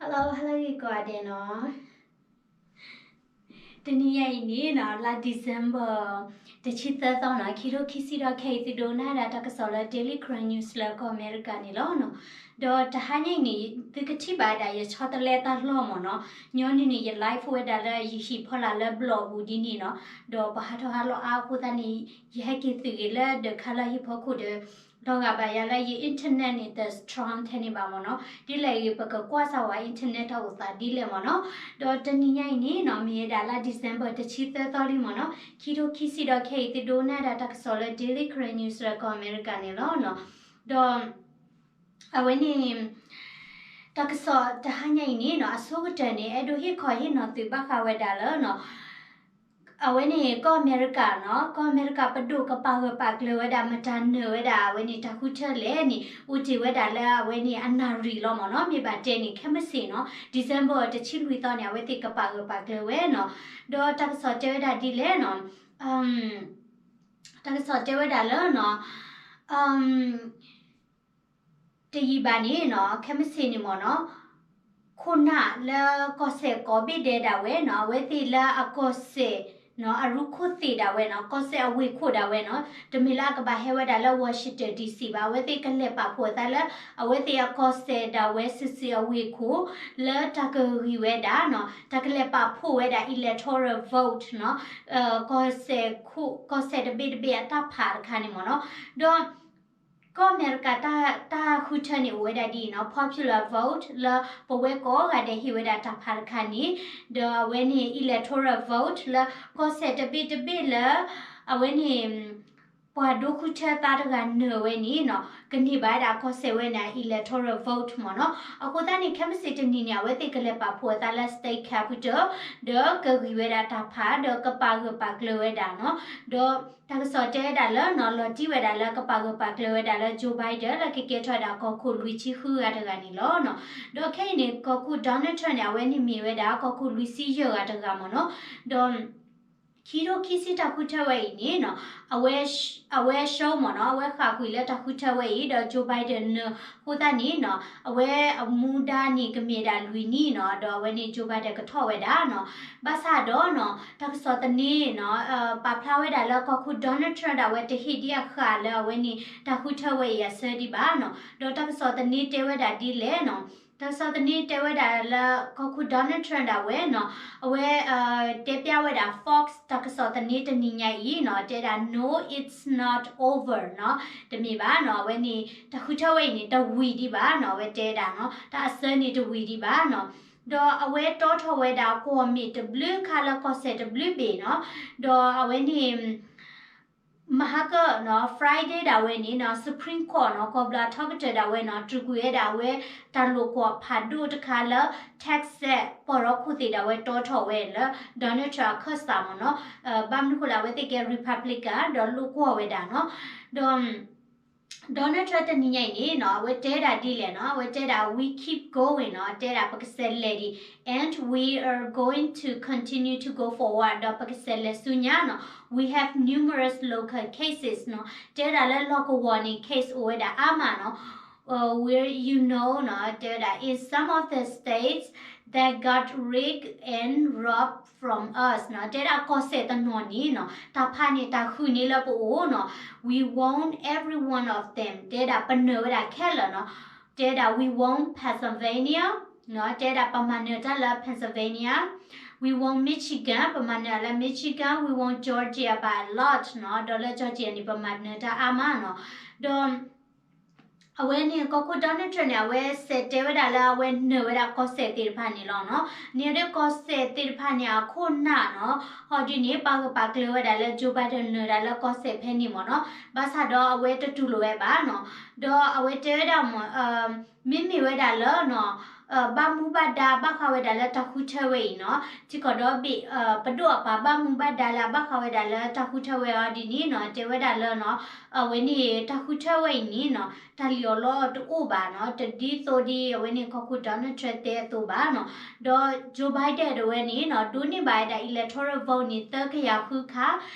Hello, hello ဂ့ၤကိးဂၤဒဲးနီၤ. တနံၤညါအံၤန့ၣ်နီၤ လါ December တဆံသၢသီနီၤ ခံထိခံဆံဒီး ခဲအံၤသုဒိကနၣ်ဒၣ် တၢ်ကစီၣ်လၢ Daily Karen News လၢကီၢ်အမဲရကၤန့ၣ်လီၤနီၤ. ဒီးတဟါညါအံၤန့ၣ် သုကထံၣ်ဘၣ်ဝဲဒၣ်ယဆီတလဲတၢ်လီၢ်မ့ၢ်နီၤ. ညီနုၢ်န့ၣ် ယ live ဝဲဒၣ်လၢယဟံၣ်ဖီလာ်လၢ blog ပူၤဒ်န့ၣ်နီၤ. ဒီးပှၤဟးထီၣ်ဟးလီၢ်အါအဃိသတးန့ၣ် ယဟဲက့ၤသုးဂ့ၤလၢ The Color ဟံၣ်ဖီခိၣ်ဒီး လီၤဂာ်ဘၣ်ယၤလၢယ internet န့ၣ် တ strong ထဲန့ၣ်ဘၣ်မ့ၢ်နီၤ. ဒ်လဲၣ်ဂ့ၤ ပကကွၢ်စၢ်ဝဲ internet တၢ်အိၣ်သးဒ်လဲၣ်မ့ၢ်နီၤ. ဒီးတနံၤညါအံၤန့ၣ်နီၤ မ့ၢ်ဝဲဒၣ်လါ December တဆံသၢသီလံမ့ၢ်နီၤ. ခံထိခံဆံဒီး ခဲအံၤသုဒိကနၣ်ဒၣ် တၢ်ကစီၣ်လၢ Daily Karen News လၢကီၢ်အမဲရကၤန့ၣ်လီၤနီၤ. ဒီး အဝဲန့ၣ် တၢ်ကစီၣ်တဟါညါအံၤန့ၣ်နီၤ အဆိကတၢၢ်န့ၣ် အဲၣ်ဒိးဟ့ၣ်ခီဟ့ၣ်နီၤသုဘၣ်ဃးဝဲဒၣ်လၢနီၤ အဝဲန့ၣ် ကီၢ်အမဲရကၤနီၤ ကီၢ်အမဲရကၤပဒိၣ်ကပာ်ဂၢၢ်ပာ်ကျၢၤဝဲဒၣ် မတၤနၢၤဝဲဒၣ် အဝဲန့ၣ်တၢ်ဃုထၢလဲၣ်န့ၣ် အိၣ်တ့ၢ်ဝဲဒၣ်လၢအဝဲန့ၣ်အနၣ်ရံၣ်လီၤမ့ၢ်နီၤ. မ့ၢ်ဘၣ်တဲန့ၣ် ခဲမုၢ်ဆ့ၣ်နီၤ December တဆံလွံၢ်သီန့ၣ် အဝဲသ့ၣ်ကပာ်ဂၢၢ်ပာ်ကျၢၤဝဲနီၤ. ဒီးတၢ်ကစီၣ်တဲဝဲဒၣ်ဒ်လဲၣ်နီၤ တၢ်ကစီၣ်တဲဝဲဒၣ်လၢနီၤ တယံာ်ဘၣ်န့ၣ်နီၤ ခဲမုၢ်ဆ့ၣ်န့ၣ်မ့ၢ်နီၤ ခိၣ်နၢ်လၢကီၢ်စဲၣ်ကိးဘ့ၣ်ဒဲးဒၣ်ဝဲနီၤ အဝဲသ့ၣ်လၢအကီၢ်စဲၣ်နီၤ အရူခိၣ်သ့ၣ်ဒၣ်ဝဲနီၤ ကီၢ်စဲၣ်အဝ့ၢ်ခိၣ်ဒၣ်ဝဲနီၤ တမ့ၢ်လၢအကဘၣ်ဟဲဝဲဒၣ်လၢ Washington D C ဘၣ် အဝဲသ့ၣ်ကလဲၤပာ်ဖှိၣ်အသးလၢ အဝဲသ့ၣ်အကီၢ်စဲၣ်ဒၣ်ဝဲစုာ်စုာ်အဝ့ၢ်ခိၣ် လၢတၢ်ကဂံၢ်ဝဲဒၣ်နီၤ တၢ်ကလဲၤပာ်ဖှိၣ်ဝဲဒၣ် electoral vote နီၤ ကီၢ်စဲၣ်ခိၣ် ကီၢ်စဲၣ်တဘ့ၣ်တဘ့ၣ်အတၢ်ဖးတခါန့ၣ်မ့ၢ်နီၤ. ဒီး ကီၢ်အမဲရကၤတၢ် တၢ်ဃုထၢန့ၣ်အိၣ်ဝဲဒၣ်ဒ်အံၤနီၤ popular vote လၢပဝဲကိးဂၤဒဲးဟ့ၣ်ဝဲဒၣ်တၢ်ဖးတခါန့ၣ် ဒီးအဝဲန့ၣ် electoral vote လၢကီၢ်စဲၣ်တဘ့ၣ်တဘ့ၣ်လၢ အဝဲန့ၣ် ပှၤဒိဃုထၢသါတဂၤနၢၤဝဲန့ၣ်နီၤ ကန့ၢ်ဘၣ်ဝဲဒၣ်ကီၢ်စဲၣ်ဝဲန့ၣ် electoral vote မ့ၢ်နီၤ. အဃိသတးန့ၣ် ခဲမုၢ်ဆ့ၣ်တနံၤန့ၣ် အဝဲသ့ၣ်ကလဲၤပာ်ဖှိၣ်အသးလၢ state capital ဒီးကဂံၢ်ဝဲဒၣ်တၢ်ဖး ဒီးကပာ်ဂၢၢ်ပာ်ကျၢၤဝဲဒၣ်နီၤ. ဒီးတၢ်ကစီၣ်တဲဝဲဒၣ်လၢနီၤ လီၤတံၢ်ဝဲဒၣ်လၢကပာ်ဂၢၢ်ပာ်ကျၢၤဝဲဒၣ်လၢ Joe Biden လၢကကဲထီၣ်ဝဲဒၣ်ကီၢ်ခိၣ်လွံၢ်ဆံဃုဂၤတဂၤန့ၣ်လီၤနီၤ. ဒီးခဲအံၤန့ၣ် ကီၢ်ခိၣ် Donald Trump န့ၣ် အဝဲန့ၣ်မ့ၢ်ဝဲဒၣ်ကီၢ်ခိၣ်လွံၢ်ဆံယဲၢ်ဂၤတဂၤမ့ၢ်နီၤ. ဒီး ခံထိခံဆံတၢ်ဃုထၢဝဲအံၤန့ၣ်နီၤ အဝဲ အဝဲ show မ့ၢ်နီၤ အဝဲဃၣ်ကွံာ်လၢတၢ်ဃုထၢဝဲအံၤ ဒီး Joe Biden နၢၤအဃိသတးန့ၣ်နီၤ အဝဲအမူဒါန့ၣ်ကမ့ၢ်ဒၣ်လွံၢ်နံၣ်နီၤ ဒီးအဝဲန့ၣ် Joe Biden ကထီၣ်ဝဲဒၣ်နီၤ. ဘၣ်ဆၣ်ဒီးနီၤ တၢ်ကစီၣ်သန့နီၤ ပာ်ဖျါဝဲဒၣ်လၢကီၢ်ခိၣ် Donald Trump ဒၣ်ဝဲတဟ့ၣ်ဒံးအဃာ်လၢအဝဲန့ၣ် တၢ်ဃုထၢဝဲအံၤအဆၢဒံးဘၣ်နီၤ. ဒီးတၢ်ကစီၣ်သန့တဲဝဲဒၣ်ဒ်လဲၣ်နီၤ တၢ်ကစီၣ်သန့တဲဝဲဒၣ်လၢကီၢ်ခိၣ် Donald Trump ဒၣ်ဝဲနီၤ အဝဲ တဲပျါဝဲဒၣ် Fox တၢ်ကစီၣ်သန့တနံၤညါအံၤနီၤ တဲဒၣ် no, it's not over နီၤ တမ့ၢ်ဘၣ်နီၤ အဝဲန့ၣ် တၢ်ဃုထၢဝဲအံၤန့ၣ် တဝံၤဒံးဘၣ်နီၤ အဝဲတဲဒၣ်နီၤ တၢ်အဆၢန့ၣ်တဝံၤဒံးဘၣ်နီၤ. ဒီးအဝဲတီထီၣ်ဝဲဒၣ်ကွီၢ်မ့ၣ်တဘျုးခါလၢကီၢ်စဲၣ်တဘျုးဘ့ၣ်နီၤ ဒီးအဝဲန့ၣ် မဟါကၢနီၤ Friday ဒၣ်ဝဲန့ၣ်နီၤ Supreme Court နီၤ ကီၢ်ဘျၢထီကတၢၢ်ဒၣ်ဝဲနီၤ တြူာ်ကွံာ်ဝဲဒၣ်ဝဲ တၢ်လိာ်ကွီၢ်ဖးဒိၣ်တခါလၢ Texas ပီၢ်ရီခိၣ်သ့ၣ်ဒၣ်ဝဲတီထီၣ်ဝဲလၢ Donald Trump အခၢၣ်စးမ့ၢ်နီၤ ဘၣ်မနုၤဃိလၢအဝဲသ့ၣ်ကဲ Republican ဒီးလိာ်ကွီၢ်ဝဲဒၣ်နီၤ ဒီး Donald Trump တနံၤညါအံၤန့ၣ်နီၤ အဝဲတဲဒၣ်ဒ်လဲၣ်နီၤ အဝဲတဲဒၣ် we keep going နီၤ တဲဒၣ်ပကစဲးလဲၤဒံး and we are going to continue to go forward ဒီးပကစဲးလဲၤဆူညါနီၤ we have numerous local cases နီၤ တဲဒၣ်လၢလီၢ်ကဝီၤန့ၣ် case အိၣ်ဝဲဒၣ်အါမးနီၤ where you know နီၤ တဲဝဲဒၣ် in some of the states that got rigged and robbed from us နီၤ တဲဒၣ်ကီၢ်စဲၣ်တနီၤန့ၣ်နီၤ တၢ်ဖးန့ၣ်တၢ်ဃုန့ၢ်လၢပအိၣ်နီၤ we won every one of them တဲဒၣ်ပနၢၤဝဲဒၣ်ခဲလၢာ်နီၤ တဲဒၣ် we won Pennsylvania နီၤ တဲဒၣ်ပမၤနၢၤတၢ်လၢ Pennsylvania, we won Michigan ပမၤနၢၤလၢ Michigan, we won Georgia by a lot နီၤ ဒီးလၢ Georgia န့ၣ် ပမၤနၢၤတၢ်အါမးနီၤ ဒီး အဝဲန့ၣ် ကီၢ်ခိၣ် Donald Trump န့ၣ် အဝဲစဲးတဲဝဲဒၣ်လၢအဝဲနၢၤဝဲဒၣ်ကီၢ်စဲၣ်သ့ၣ်တဖၣ်န့ၣ်လီၤနီၤ န့ၣ်ဒီးကီၢ်စဲၣ်သ့ၣ်တဖၣ်န့ၣ် အခိၣ်နၢ်နီၤ ဟီဒ်န့ၣ် ပာ်ဂၢၢ်ပာ်ကျၢၤဝဲဒၣ်လၢ Joe Biden နၢၤဒၣ်လၢကီၢ်စဲၣ်ဖဲန့ၣ်မ့ၢ်နီၤ ဘၣ်ဆၣ်ဒီးအဝဲတတူၢ်လိာ်ဝဲဘၣ်နီၤ ဒီးအဝဲတဲဝဲဒၣ်မ့ၢ် မ့မ့ၢ်ဝဲဒၣ်လၢနီၤ ဘၣ်မူဘၣ်ဒါဘၣ်ဃးဝဲဒၣ်လၢတၢ်ဃုထၢဝဲအံၤနီၤ ထံကီၢ်ဒီဘ့ၣ် ပဒိၣ်အပၢ်ဘၣ်မူဘၣ်ဒါလၢအဘၣ်ဃးဝဲဒၣ်လၢတၢ်ဃုထၢဝဲအီၤဒ်န့ၣ်နီၤ တဲဝဲဒၣ်လၢနီၤ အဝဲန့ၣ်တၢ်ဃုထၢဝဲအံၤန့ၣ်နီၤ တၢ်လံၣ်အီၣ်လီအီၣ်တအိၣ်ဘၣ်နီၤ တဒ်သိးဒ်အဝဲန့ၣ်ကီၢ်ခိၣ် Donald Trump တဲအသိးဘၣ်နီၤ ဒီး Joe Biden ဒၣ်ဝဲန့ၣ်နီၤ ဒိးန့ၢ်ဘၣ်ဝဲဒၣ် electoral vote န့ၣ် သၢကယၤဃုခါ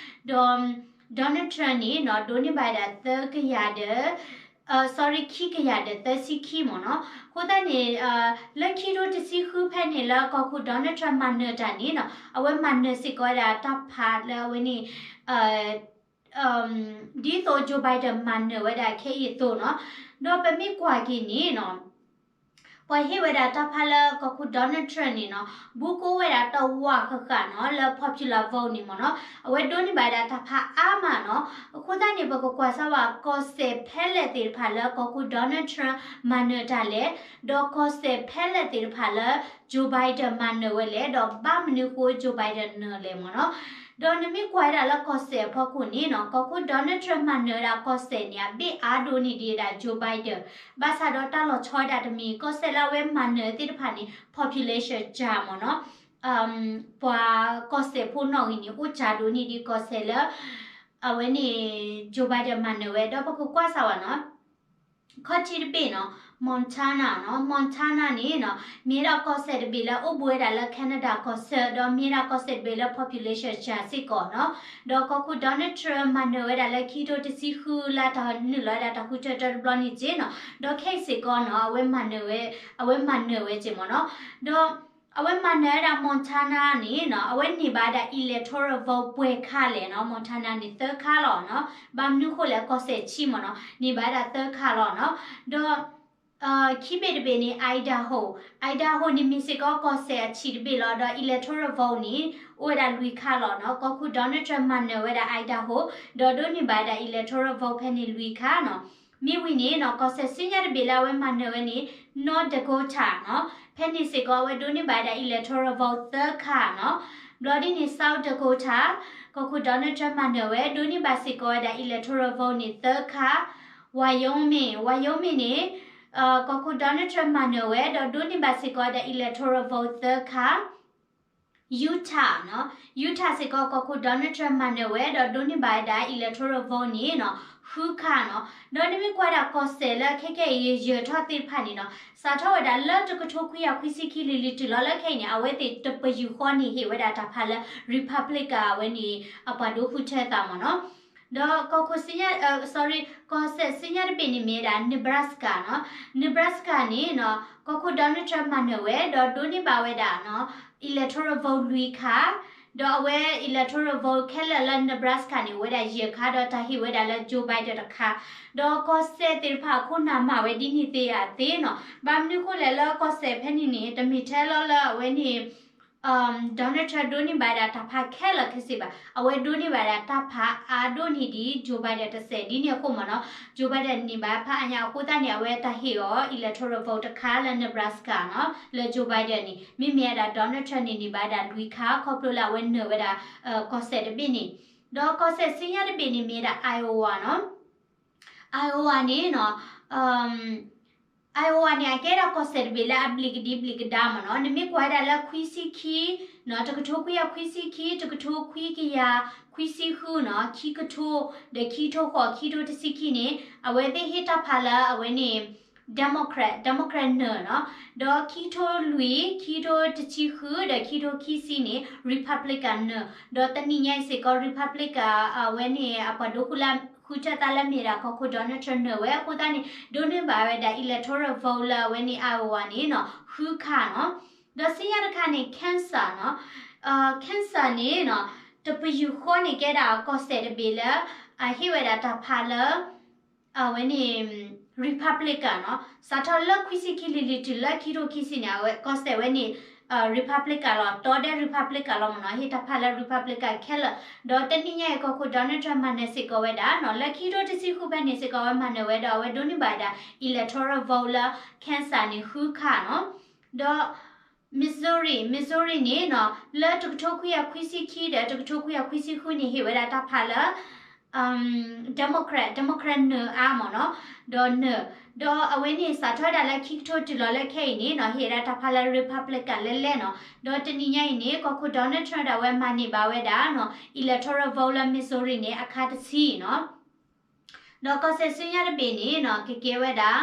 ဒီး Donald Trump န့ၣ်နီၤ ဒိးန့ၢ်ဘၣ်ဝဲဒၣ်သၢကယၤဒီး sorry ခံကယၤဒီးသၢဆံခံမ့ၢ်နီၤ. အဃိသတးန့ၣ် လၢခံထိတဆံဃုဖဲန့ၣ်လၢကီၢ်ခိၣ် Donald Trump မၤနၢၤတၢ်န့ၣ်နီၤ အဝဲမၤနၢၤစ့ၢ်ကီးဝဲဒၣ်တၢ်ဖးလၢအဝဲန့ၣ် ဒ်သိး Joe Biden မၤနၢၤဝဲဒၣ်ခဲအံၤအသိးနီၤ. ဒီးပမ့ၢ်ကွၢ်က့ၤန့ၣ်နီၤ ပှၤဟ့ၣ်ဝဲဒၣ်တၢ်ဖးလၢကီၢ်ခိၣ် Donald Trump န့ၣ်နီၤ ဘူးကအိၣ်ဝဲဒၣ်တဝာ်ဃၣ်ဃၣ်နီၤ လၢ popular vote န့ၣ်မ့ၢ်နီၤ အဝဲဒိးန့ၢ်ဘၣ်ဝဲဒၣ်တၢ်ဖးအါမးနီၤ. အဃိသတးန့ၣ် ပကကွၢ်စၢ်ဝဲ ကီၢ်စဲၣ်ဖဲလဲၣ်သ့ၣ်တဖၣ်လၢကီၢ်ခိၣ် Donald Trump မၤနၢၤတၢ်လဲၣ်, ဒီးကီၢ်စဲၣ်ဖဲလဲၣ်သ့ၣ်တဖၣ်လၢ Joe Biden မၤနၢၤဝဲလဲၣ်, ဒီးဘၣ်မနုၤဃိ Joe Biden နၢၤလဲၣ်မ့ၢ်နီၤ. ဒီးနမ့ၢ်ကွၢ်ဝဲဒၣ်လၢကီၢ်စဲၣ်အဖီခိၣ်န့ၣ်နီၤ ကီၢ်ခိၣ် Donald Trump မၤနၢၤဝဲဒၣ်ကီၢ်စဲၣ်န့ၣ် အဘ့ၣ်အါဒိၣ်န့ၢ်ဒံးဝဲဒၣ် Joe Biden, ဘၣ်ဆၣ်ဒီးတၢ်လီၤဆီဝဲဒၣ်တမံၤ ကီၢ်စဲၣ်လၢအဝဲမၤနၢၤသ့ၣ်တဖၣ်န့ၣ် population စှၤမ့ၢ်နီၤ ပှၤကီၢ်စဲၣ်ဖိနီၣ်ဂံၢ်န့ၣ် အိၣ်စှၤဒိၣ်န့ၢ်ဒံးကီၢ်စဲၣ်လၢ အဝဲန့ၣ် Joe Biden မၤနၢၤဝဲ ဒီးပကကွၢ်စၢ်ဝဲနီၤ ခီၣ်ထံးတဘ့ၣ်နီၤ Montana နီၤ Montana န့ၣ်နီၤ မ့ၢ်ဝဲဒၣ်ကီၢ်စဲၣ်တဘ့ၣ်လၢအိၣ်ဘူးဝဲဒၣ်လၢ Canada ကီၢ်ဆၢ ဒီးမ့ၢ်ဝဲဒၣ်ကီၢ်စဲၣ်တဘ့ၣ်လၢ population စှၤစ့ၢ်ကီးနီၤ. ဒီးကီၢ်ခိၣ် Donald Trump မၤနၢၤဝဲဒၣ်လၢခံထိတဆံဃုလၢတၢ်နုာ်လီၤဝဲဒၣ်တၢ်ဃုထၢတၢတဘျီန့ၣ်က့နီၤ ဒီးခဲအံၤစ့ၢ်ကီးနီၤ အဝဲမၤနၢၤဝဲ အဝဲမၤနၢၤဝဲက့မ့ၢ်နီၤ. ဒီး အဝဲမၤနၢၤဝဲဒၣ် Montana န့ၣ်နီၤ အဝဲန့ၢ်ဘၣ်ဝဲဒၣ် electoral vote ပှဲၤခါလဲၣ်နီၤ Montana န့ၣ်သၢခါလီၤနီၤ. ဘၣ်မနုၤဃိလဲၣ် ကီၢ်စဲၣ်ဆံးမ့ၢ်နီၤ န့ၢ်ဘၣ်ဝဲဒၣ်သၢခါလီၤနီၤ. ဒီး ခံဘ့ၣ်တဘ့ၣ်န့ၣ် Idaho, Idaho န့ၣ်မ့ၢ်စ့ၢ်ကီးကီၢ်စဲၣ်အဆံးတဘ့ၣ်လီၤ. ဒီး electoral vote န့ၣ် အိၣ်ဝဲဒၣ်လွံၢ်ခါလီၤနီၤ. ကီၢ်ခိၣ် Donald Trump မၤနၢၤဝဲဒၣ် Idaho ဒီးဒိးန့ၢ်ဘၣ်ဝဲဒၣ် electoral vote ဖဲန့ၣ်လွံၢ်ခါနီၤ. မ့ၢ်ဝံၤန့ၣ်နီၤ ကီၢ်စဲၣ်ဆူညါတဘ့ၣ်လၢအဝဲမၤနၢၤဝဲန့ၣ် North Dakota နီၤ ဖဲန့ၣ်စ့ၢ်ကီးအဝဲဒိးန့ၢ်ဘၣ်ဝဲဒၣ် electoral vote သၢခါနီၤ. ဘျီဒ်န့ၣ် South Dakota ကီၢ်ခိၣ် Donald Trump မၤနၢၤဝဲ ဒိးန့ၢ်ဘၣ်စ့ၢ်ကီးဝဲဒၣ် electoral vote န့ၣ်သၢခါ. Wyoming, Wyoming န့ၣ် ကီၢ်ခိၣ် Donald Trump မၤနၢၤဝဲ ဒီးဒိးန့ၢ်ဘၣ်စ့ၢ်ကီးဝဲဒၣ် electoral vote သၢခါ. Utah နီၤ Utah စ့ၢ်ကီး ကီၢ်ခိၣ် Donald Trump မၤနၢၤဝဲ ဒီးဒိးန့ၢ်ဘၣ်ဝဲဒၣ် electoral vote န့ၣ်နီၤ ဃုခါနီၤ. ဒီးနမ့ၢ်ကွၢ်ဒၣ်ကီၢ်စဲၣ်လၢခဲကဲအံၤယၢၤထီၣ်သ့ၣ်တဖၣ်န့ၣ်နီၤ စးထီၣ်ဝဲဒၣ်လၢတကထိခွံကယၤခွံဆံခံလံၤလံၤတုၤလီၤလၢခဲအံၤန့ၣ် အဝဲသ့ၣ်တပယူာ်ဃီန့ၣ်ဟ့ၣ်ဝဲဒၣ်တၢ်ဖးလၢ Republican အဝဲန့ၣ် အပှၤဒိဃုထၢသးမ့ၢ်နီၤ. ဒီးကီၢ်ခိၣ်ဆူညါ sorry ကီၢ်စဲၣ်ဆူညါတဘ့ၣ်န့ၣ်မ့ၢ်ဝဲဒၣ် Nebraska နီၤ Nebraska န့ၣ်နီၤ ကီၢ်ခိၣ် Donald Trump မၤနၢၤဝဲ ဒီးဒိးန့ၢ်ဘၣ်ဝဲဒၣ်နီၤ electoral vote လွံၢ်ခါ ဒီးအဝဲ electoral vote ခဲလၢာ်လၢ Nebraska န့ၣ် အိၣ်ဝဲဒၣ်ယဲၢ်ခါ ဒီးတၢ်ဟ့ၣ်ဝဲဒၣ်လၢ Joe Biden တခါ, ဒီးကီၢ်စဲၣ်သ့ၣ်တဖၣ်အခိၣ်နၢ်မၤဝဲဒ်န့ၣ်သ့ဧါသ့နီၤ, ဘၣ်မနုၤဃိလဲၣ်လၢကီၢ်စဲၣ်ဖဲန့ၣ်န့ၣ် တမ့ၢ်ထဲလီၤလၢအဝဲန့ၣ် Donald Trump ဒိးန့ၢ်ဘၣ်ဝဲဒၣ်တၢ်ဖးခဲလၢာ်ခဲဆ့ဘၣ်, အဝဲဒိးန့ၢ်ဘၣ်ဝဲဒၣ်တၢ်ဖးအါဒိၣ်န့ၢ်ဒံး Joe Biden တစဲး ဒ်န့ၣ်အဃိမ့ၢ်နီၤ, Joe Biden န့ၢ်ဘၣ်ဖးအါညါအဃိသတးန့ၣ် အဝဲတၢ်ဟ့ၣ်အီၤ electoral vote တခါလၢ Nebraska နီၤ, လၢ Joe Biden န့ၣ်, မ့မ့ၢ်ဝဲဒၣ် Donald Trump န့ၣ် န့ၢ်ဘၣ်ဝဲဒၣ်လွံၢ်ခါ ခီဖျိလၢအဝဲနၢၤဝဲဒၣ် ကီၢ်စဲၣ်တဘ့ၣ်န့ၣ်, ဒီးကီၢ်စဲၣ်ဆူညါတဘ့ၣ်န့ၣ်မ့ၢ်ဝဲဒၣ် Iowa နီၤ, Iowa န့ၣ်နီၤ Iowa န့ၣ် အကဲဒၣ်ကီၢ်စဲၣ်တဘ့ၣ်လၢအဘျံးကဒံဘျံးကဒါမ့ၢ်နီၤ, နမ့ၢ်ကွၢ်ဝဲဒၣ်လၢခွံဆံခံ, တကထိခွံကယၤခွံဆံခံ, တကထိခွံကယၤခွံဆံဃုနီၤ, ခံကထိ, ဒီးခံကထိဃိး, ခံကထိတဆံခံန့ၣ် အဝဲသ့ၣ်ဟ့ၣ်တၢ်ဖးလၢအဝဲန့ၣ် Democrat, Democrat နၢၤနီၤ, ဒီးခံကထိလွံၢ်, ခံကထိတဆံဃု, ဒီးခံကထိခံဆံန့ၣ် Republican နၢၤ, ဒီးတနံၤညါအံၤစ့ၢ်ကီး Republican အဝဲန့ၣ် အပှၤဒိဃုလၢ ဃုထၢသးလၢမ့ၢ်ဒၣ်ကီၢ်ခိၣ် Donald Trump နၢၤဝဲအဃိသတးန့ၣ် ဒိးန့ၢ်ဘၣ်ဝဲဒၣ် electoral vote လၢအဝဲန့ၣ် Iowa န့ၣ်နီၤ ဃုခါနီၤ, ဒီးဆူညါတခါန့ၣ် Kansas နီၤ, Kansas န့ၣ်နီၤ တပယူာ်ဃီန့ၣ်ကဲဒၣ်ကီၢ်စဲၣ်တဘ့ၣ်လၢ အဟ့ၣ်ဝဲဒၣ်တၢ်ဖးလၢ အဝဲန့ၣ် Republican နီၤ, စးထီၣ်လၢခွံဆံခံလံၤလံၤတုၤလၢခံကထိခံဆံန့ၣ် အဝဲကီၢ်စဲၣ်ဝဲန့ၣ် Republican လီၤ, တီဒဲး Republican လီၤမ့ၢ်နီၤ, ဟ့ၣ်တၢ်ဖးလၢ Republican ခဲလၢာ်, ဒီးတနံၤညါအံၤကီၢ်ခိၣ် Donald Trump မၤနၢၤစ့ၢ်ကီးဝဲဒၣ်နီၤ, လၢခံကထိတဆံဃုဖဲန့ၣ်စ့ၢ်ကီးအဝဲမၤနၢၤဝဲဒီး အဝဲဒိးန့ၢ်ဘၣ်ဝဲဒၣ် electoral vote လၢ Kansas န့ၣ် ဃုခါနီၤ, ဒီး Missouri, Missouri န့ၣ်နီၤ လၢတကထိခွံကယၤခွံဆံခံဒီးတကထိခွံကယၤခွံဆံဃုန့ၣ် ဟ့ၣ်ဝဲဒၣ်တၢ်ဖးလၢ Democrat, Democrat နၢၤအါမ့ၢ်နီၤ, ဒီးနၢၤ, ဒီးအဝဲန့ၣ်စးထီၣ်ဝဲဒၣ်လၢခံကထိတုၤလီၤလၢခဲအံၤန့ၣ်နီၤ ဟ့ၣ်ဝဲဒၣ်တၢ်ဖးလၢ Republican လဲၣ်လဲၣ်နီၤ, ဒီးတနံၤညါအံၤန့ၣ် ကီၢ်ခိၣ် Donald Trump ဒီးအဝဲမၤန့ၢ်ဘၣ်ဝဲဒၣ်နီၤ electoral vote လၢ Missouri န့ၣ် အခါတဆံနီၤ, ဒီးကီၢ်စဲၣ်ဆူညါတဘ့ၣ်န့ၣ်နီၤ ကကဲဝဲဒၣ်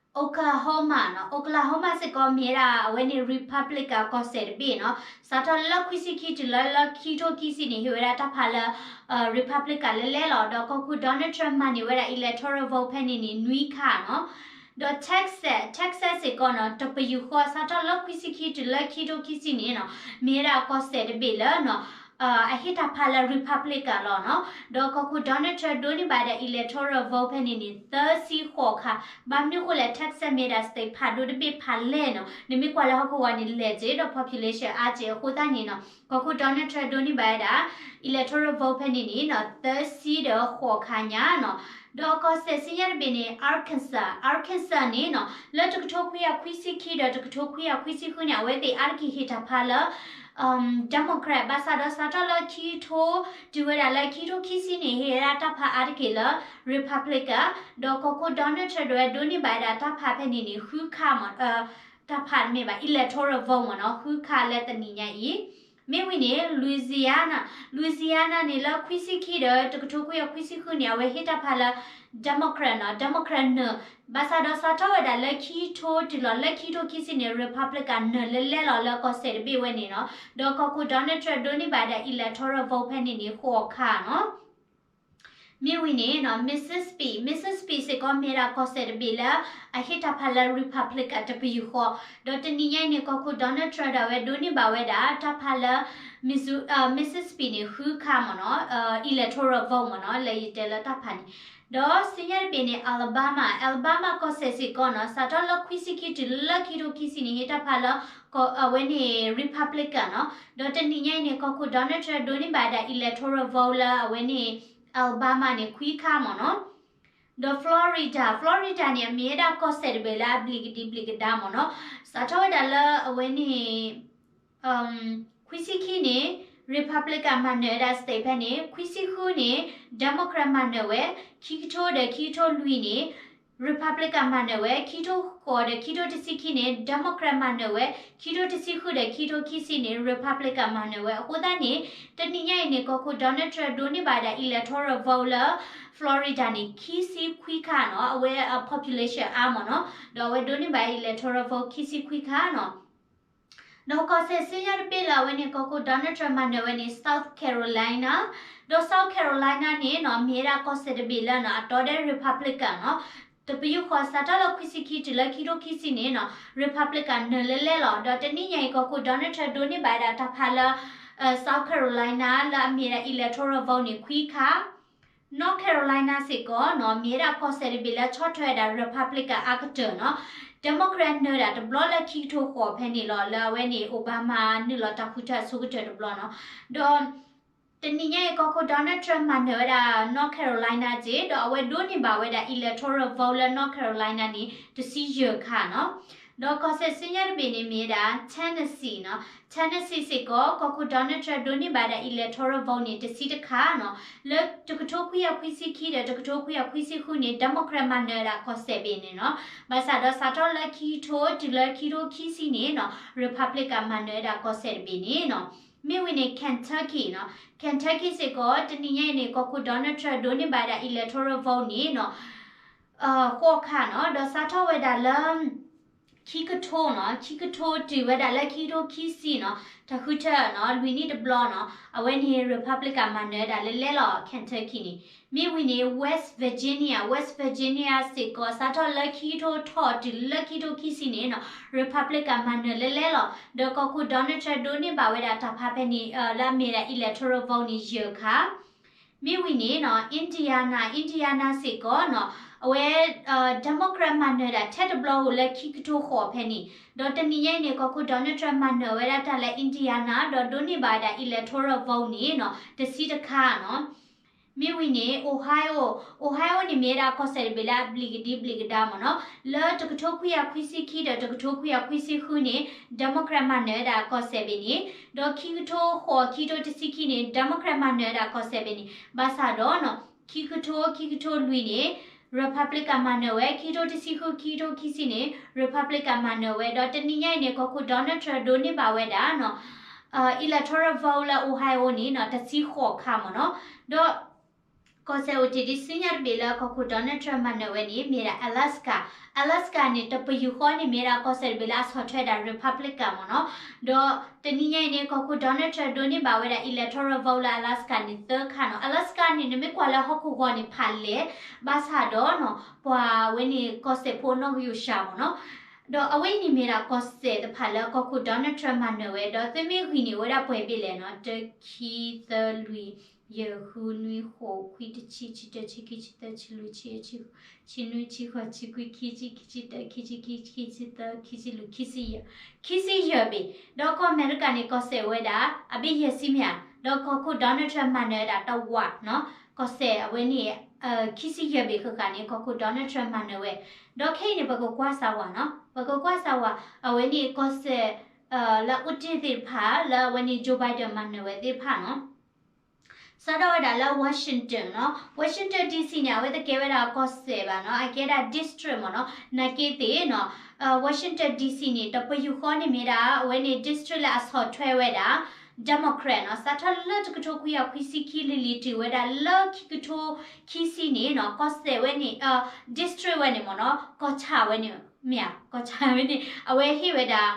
Oklahoma, Oklahoma နီၤ, Oklahoma စ့ၢ်ကီးမ့ၢ်ဝဲဒၣ်အဝဲန့ၣ် Republican ကီၢ်စဲၣ်တဘ့ၣ်နီၤ, စးထီၣ်လၢလၢခံဆံခံတုၤလၢလၢခံထိခံဆံန့ၣ် ဟ့ၣ်ဝဲဒၣ်တၢ်ဖးလၢ Republican လဲၤလဲၤလီၤ. ဒီးကီၢ်ခိၣ် Donald Trump မၤန့ၢ်ဝဲဒၣ် electoral vote ဖဲန့ၣ်န့ၣ် နွံခါနီၤ. ဒီး Texas, Texas စ့ၢ်ကီးနီၤ တပယူာ်ဃီ စးထီၣ်လၢလၢခံဆံခံတုၤလၢခံထိခံဆံန့ၣ်နီၤ မ့ၢ်ဝဲဒၣ်ကီၢ်စဲၣ်တဘ့ၣ်လၢနီၤ အဟ့ၣ်တၢ်ဖးလၢ Republican လီၤနီၤ. ဒီးကီၢ်ခိၣ် Donald Trump ဒိးန့ၢ်ဘၣ်ဝဲဒၣ် electoral vote ဖဲန့ၣ်န့ၣ် သၢဆံဃိးခါ, ဘၣ်မနုၤအဃိလဲၣ် Texas မ့ၢ်ဝဲဒၣ် state ဖးဒိၣ်တဘ့ၣ်ဖးလဲၢ်နီၤ, နမ့ၢ်ကွၢ်လၢဟီၣ်ခိၣ်ဝါန့ၣ် လဲၢ်က့ၤဒီး population အါက့ၤအဃိသတးန့ၣ်နီၤ ကီၢ်ခိၣ် Donald Trump ဒိးန့ၢ်ဘၣ်ဝဲဒၣ် electoral vote ဖဲန့ၣ်န့ၣ်နီၤ သၢဆံဒီးဃိးခါညါနီၤ. ဒီးကီၢ်စဲၣ်စံညါတဘ့ၣ်န့ၣ် Arkansas, Arkansas န့ၣ်နီၤ လၢတကထိခွံကယၤခွံဆံခံဒီးတကထိခွံကယၤခွံဆံဃုန့ၣ် အဝဲသ့ၣ်အါတက့ၢ်ဟ့ၣ်တၢ်ဖးလၢ Democrat ဘၣ်ဆၣ်ဒီးစးထီၣ်လၢခံထိ တုၤဝဲဒၣ်လၢခံထိခံဆံန့ၣ် ဟ့ၣ်ဝဲဒၣ်တၢ်ဖးအါတက့ၢ်လၢ Republican, ဒီးကီၢ်ခိၣ် Donald Trump ဒိးဝဲဒိးန့ၢ်ဘၣ်ဝဲဒၣ်တၢ်ဖးဖဲန့ၣ်န့ၣ် ဃုခါမ့ၢ် တၢ်ဖးမ့ၢ်ဘၣ် electoral vote မ့ၢ်နီၤ ဃုခါလၢတနံၤညါအံၤ. မ့ၢ်ဝံၤန့ၣ် Louisiana, Louisiana န့ၣ် လၢခွံဆံခံဒီးတကထိခွံကယၤခွံဆံဃုန့ၣ် အဝဲဟ့ၣ်တၢ်ဖးလၢ Democrat နီၤ Democrat နၢၤ, ဘၣ်ဆၣ်ဒီးစးထီၣ်ဝဲဒၣ်လၢခံထိတုၤလီၤလၢခံထိခံဆံန့ၣ် Republican နၢၤလဲၤလဲၤလီၤလၢကီၢ်စဲၣ်တဘ့ၣ်ဝဲန့ၣ်နီၤ. ဒီးကီၢ်ခိၣ် Donald Trump ဒိးန့ၢ်ဘၣ်ဝဲဒၣ် electoral vote ဖဲန့ၣ်န့ၣ် ဃိးခါနီၤ. မ့ၢ်ဝံၤန့ၣ်နီၤ Mississippi, Mississippi စ့ၢ်ကီးမ့ၢ်ဝဲဒၣ်ကီၢ်စဲၣ်တဘ့ၣ်လၢ အဟ့ၣ်တၢ်ဖးလၢ Republican တပယူာ်ဃီ, ဒီးတနံၤညါအံၤန့ၣ် ကီၢ်ခိၣ် Donald Trump ဒၣ်ဝဲဒိးန့ၢ်ဘၣ်ဝဲဒၣ်တၢ်ဖးလၢ Missouri, Mississippi န့ၣ် ဃုခါမ့ၢ်နီၤ electoral vote မ့ၢ်နီၤ လၢယတဲလၢတၢ်ဖးန့ၣ်. ဒီးစံညါတဘ့ၣ်န့ၣ် Alabama, Alabama ကီၢ်စဲၣ်စ့ၢ်ကီးနီၤ စးထီၣ်လၢခွံဆံခံတုၤလၢခံထိခံဆံန့ၣ် ဟ့ၣ်တၢ်ဖးလၢ အဝဲန့ၣ် Republican နီၤ. ဒီးတနံၤညါအံၤန့ၣ် ကီၢ်ခိၣ် Donald Trump ဒိးန့ၢ်ဘၣ်ဝဲဒၣ် electoral vote လၢအဝဲန့ၣ် Alabama န့ၣ် ခွံခါမ့ၢ်နီၤ. ဒီး Florida, Florida န့ၣ် အမ့ၢ်ဝဲဒၣ်ကီၢ်စဲၣ်တဘ့ၣ်လၢအဘျံးကဒံဘျံးကဒါမ့ၢ်နီၤ. စးထီၣ်ဝဲဒၣ်လၢအဝဲန့ၣ် ခွံဆံခံန့ၣ် Republican မၤနၢၤဝဲဒၣ် state ဖဲန့ၣ်, ခွံဆံဃုန့ၣ် Democrat မၤနၢၤဝဲ, ခံကထိဒီးခံကထိလွံၢ်န့ၣ် Republican မၤနၢၤဝဲ, ခံကထိဃိးဒီးခံကထိတဆံခံန့ၣ် Democrat မၤနၢၤဝဲ, ခံကထိတဆံဃုဒီးခံကထိခံဆံန့ၣ် Republican မၤနၢၤဝဲ. အဃိသတးန့ၣ် တနံၤညါအံၤန့ၣ် ကီၢ်ခိၣ် Donald Trump ဒိးန့ၢ်ဘၣ်ဝဲဒၣ် electoral vote လၢ Florida န့ၣ် ခံဆံခွံခါနီၤ, အဝဲအ population အါမ့ၢ်နီၤ, ဒီးအဝဲဒိးန့ၢ်ဘၣ် electoral vote ခံဆံခွံခါနီၤ. ဒီးကီၢ်စဲၣ်စံညါတဘ့ၣ်လၢအဝဲန့ၣ် ကီၢ်ခိၣ် Donald Trump မၤနၢၤဝဲန့ၣ် South Carolina, ဒီး South Carolina န့ၣ်နီၤ မ့ၢ်ဝဲဒၣ်ကီၢ်စဲၣ်တဘ့ၣ်လၢနီၤ အတီဒီး Republican နီၤ, တပယူာ်ဃီစးထီၣ်လၢခွံဆံခံတုၤလၢခံထိခံဆံန့ၣ်နီၤ Republican နၢၤလဲၤလဲၤလီၤ. ဒီးတနံၤညါအံၤ ကီၢ်ခိၣ် Donald Trump ဒိးန့ၢ်ဘၣ်ဝဲဒၣ်တၢ်ဖးလၢ South Carolina လၢအမ့ၢ်ဝဲဒၣ် electoral vote န့ၣ် ခွံခါ North Carolina စ့ၢ်ကီးနီၤ မ့ၢ်ဝဲဒၣ်ကီၢ်စဲၣ်တဘ့ၣ်လၢဆီၣ်ထွဲဝဲဒၣ် Republican အါကတၢၢ်နီၤ, Democrat နၢၤဒၣ်တဘျီလၢခံကထိဃိးဖဲန့ၣ်လီၤ. လၢအဝဲန့ၣ် Obama နုာ်လီၤတၢ်ဃုထၢအဆိကတၢၢ်တဘျီနီၤ. ဒီးတနံၤညါအံၤ ကီၢ်ခိၣ် Donald Trump မၤနၢၤဝဲဒၣ် North Carolina က့ၢ်, ဒီးအဝဲဒိးန့ၢ်ဘၣ်ဝဲဒၣ် electoral vote လၢ North Carolina န့ၣ် တဆံယဲၢ်ခါနီၤ. ဒီးကီၢ်စဲၣ်စံညါတဘ့ၣ်န့ၣ်မ့ၢ်ဝဲဒၣ် Tennessee နီၤ, Tennessee စ့ၢ်ကီး ကီၢ်ခိၣ် Donald Trump ဒိးန့ၢ်ဘၣ်ဝဲဒၣ် electoral vote န့ၣ် တဆံတခါနီၤ, လၢတကထိခွံကယၤခွံဆံခံဒီးတကထိခွံကယၤခွံဆံဃုန့ၣ် Democrat မၤနၢၤဝဲဒၣ်ကီၢ်စဲၣ်ဘ့ၣ်န့ၣ်နီၤ, ဘၣ်ဆၣ်ဒီးစးထီၣ်လၢခံကထိတုၤလၢခံကထိခံဆံန့ၣ်နီၤ Republican မၤနၢၤဝဲဒၣ်ကီၢ်စဲၣ်တဘ့ၣ်န့ၣ်နီၤ. မ့ၢ်ဝံၤန့ၣ် Kentucky နီၤ, Kentucky စ့ၢ်ကီး တနံၤညါအံၤန့ၣ် ကီၢ်ခိၣ် Donald Trump ဒိးန့ၢ်ဘၣ်ဝဲဒၣ် electoral vote န့ၣ်နီၤ ဃိးခါနီၤ, ဒီးစးထီၣ်ဝဲဒၣ်လၢ ခံကထိနီၤ, ခံကထိတုၤဝဲဒၣ်လၢခံကထိခံဆံနီၤ, တၢ်ဃုထၢနီၤ လွံၢ်နံၣ်တဘျီနီၤ, အဝဲန့ၣ် Republican မၤနၢၤဝဲဒၣ်လၢလဲၤလီၤ Kentucky န့ၣ်. မ့ၢ်ဝံၤန့ၣ် West Virginia, West Virginia စ့ၢ်ကီး စးထီၣ်လၢခံကထိထီၣ်တုၤလၢခံကထိခံဆံန့ၣ်နီၤ Republican မၤနၢၤလၢလဲၤလီၤ, ဒီးကီၢ်ခိၣ် Donald Trump ဒိးန့ၢ်ဘၣ်ဝဲဒၣ်တၢ်ဖးဖဲန့ၣ် လၢအမ့ၢ်ဝဲဒၣ် electoral vote န့ၣ် ယဲၢ်ခါ မ့ၢ်ဝံၤန့ၣ်နီၤ Indiana, Indiana စ့ၢ်ကီးနီၤ အဝဲ Democrat မၤနၢၤဒၣ်ထဲတဘျီဧိၤလၢခံကထိဃိးဖဲန့ၣ်, ဒီးတနံၤညါအံၤန့ၣ် ကီၢ်ခိၣ် Donald Trump မၤနၢၤဝဲဒၣ်တၢ်လၢ Indiana ဒီးဒိးန့ၢ်ဘၣ်ဝဲဒၣ် electoral vote န့ၣ်နီၤ တဆံတခါနီၤ. မ့ၢ်ဝံၤန့ၣ် Ohio, Ohio န့ၣ်မ့ၢ်ဝဲဒၣ်ကီၢ်စဲၣ်တဘ့ၣ်လၢအဘျံးကဒံဘျံးကဒါမ့ၢ်နီၤ, လၢတကထိခွံကယၤခွံဆံခံဒီးတကထိခွံကယၤခွံဆံဃုန့ၣ် Democrat မၤနၢၤဝဲဒၣ်ကီၢ်စဲၣ်ဘ့ၣ်န့ၣ်, ဒီးခံကထိဃိး ခံကထိတဆံခံန့ၣ် Democrat မၤနၢၤဝဲဒၣ်ကီၢ်စဲၣ်ဘ့ၣ်န့ၣ်, ဘၣ်ဆၣ်ဒီးနီၤ ခံကထိ ခံကထိလွံၢ်န့ၣ် Republican မၤနၢၤဝဲ, ခံကထိတဆံဃု ခံကထိခံဆံန့ၣ် Republican မၤနၢၤဝဲ, ဒီးတနံၤညါအံၤန့ၣ် ကီၢ်ခိၣ် Donald Trump ဒိးန့ၢ်ဘၣ်ဝဲဒၣ်နီၤ electoral vote လၢ Ohio န့ၣ်နီၤ တဆံဃိးခါမ့ၢ်နီၤ, ဒီး ကီၢ်စဲၣ်အိၣ်တ့ၢ်ဒ်ဆူညါတဘ့ၣ်လၢကီၢ်ခိၣ် Donald Trump မၤနၢၤဝဲန့ၣ် မ့ၢ်ဒၣ် Alaska, Alaska န့ၣ် တပယူာ်ဃီန့ၣ် မ့ၢ်ဒၣ်ကီၢ်စဲၣ်တဘ့ၣ်လၢအဆီၣ်ထွဲဒၣ် Republican မ့ၢ်နီၤ, ဒီးတနံၤညါအံၤန့ၣ် ကီၢ်ခိၣ် Donald Trump ဒိးန့ၢ်ဘၣ်ဝဲဒၣ် electoral vote လၢ Alaska န့ၣ် သၢခါနီၤ, Alaska န့ၣ် နမ့ၢ်ကွၢ်လၢဟီၣ်ခိၣ်ဂီၤန့ၣ် ဖးလဲၢ်, ဘၣ်ဆၣ်ဒီးနီၤ ပှၤဝဲန့ၣ်ကီၢ်စဲၣ်ဖိအနီၣ်ဂံၢ်အိၣ်စှၤမ့ၢ်နီၤ, ဒီးအဝဲအံၤန့ၣ်မ့ၢ်ဒၣ်ကီၢ်စဲၣ်တဖၣ်လၢကီၢ်ခိၣ် Donald Trump မၤနၢၤဝဲ ဒီးသုမ့ၢ်ဂံၢ်န့ၣ် အဝဲဒၣ်ပှဲၤဘ့ၣ်လဲၣ်နီၤ, တၢ ခံ သၢ လွံၢ် ယဲၢ် ဃု နွံ ဃိး ခွံ တဆံ ခံ တဆံ ခံ ဆံ သၢ ဆံ လွံၢ် ဆံ ယဲၢ် ဆံ ဆံ နွံ ဆံ ဃိး ဆံ ခွံ ခံ ဆံ ခံ ဆံ တၢ ခံ ဆံ ခံ ဆံ သၢ ခံ ဆံ လွံၢ် ခံ ဆံ ယဲၢ် ခံ ဆံ ယဲၢ်ဘ့ၣ်, ဒီးကီၢ်အမဲရကၤန့ၣ် ကီၢ်စဲၣ်ဝဲဒၣ် အဘ့ၣ်ယဲၢ်ဆံမ့ၢ်ဧါ, ဒီးကီၢ်ခိၣ် Donald Trump မၤနၢၤဝဲဒၣ်တဝာ်နီၤ, ကီၢ်စဲၣ်အဝဲန့ၣ် ခံ ဆံ ယဲၢ်ဘ့ၣ်ဃၣ်ဃၣ်န့ၣ် ကီၢ်ခိၣ် Donald Trump မၤနၢၤဝဲ, ဒီးခဲအံၤန့ၣ် ပကကွၢ်စၢ်ဝဲနီၤ, ပကကွၢ်စၢ်ဝဲ အဝဲန့ၣ်ကီၢ်စဲၣ် လၢအိၣ်တ့ၢ်သ့ၣ်တဖၣ် လၢအဝဲန့ၣ် Joe Biden မၤနၢၤဝဲသ့ၣ်တဖၣ်နီၤ, စးထီၣ်ဝဲဒၣ်လၢ Washington နီၤ, Washington DC န့ၣ် အဝဲတကဲဝဲဒၣ်ကီၢ်စဲၣ်ဘၣ်နီၤ, အကဲဒၣ် district မ့ၢ်နီၤ, နာ်က့သ့ၣ်နီၤ, Washington DC န့ၣ် တပယူာ်ဃီန့ၣ်မ့ၢ်ဒၣ် အဝဲန့ၣ် district လၢအဆီၣ်ထွဲဝဲဒၣ် Democrat နီၤ, စးထီၣ်လၢတကထိခွံကယၤခွံဆံခံလံၤလံၤတုၤဝဲဒၣ်လၢခံကထိခံဆံန့ၣ်နီၤ, ကီၢ်စဲၣ်ဝဲန့ၣ် district ဝဲန့ၣ်မ့ၢ်နီၤ, ကီၢ်ဆၣ်ဝဲန့ၣ် မ့ၢ်ဧါ, ကီၢ်ဆၣ်ဝဲန့ၣ် အဝဲဟ့ၣ်ဝဲဒၣ်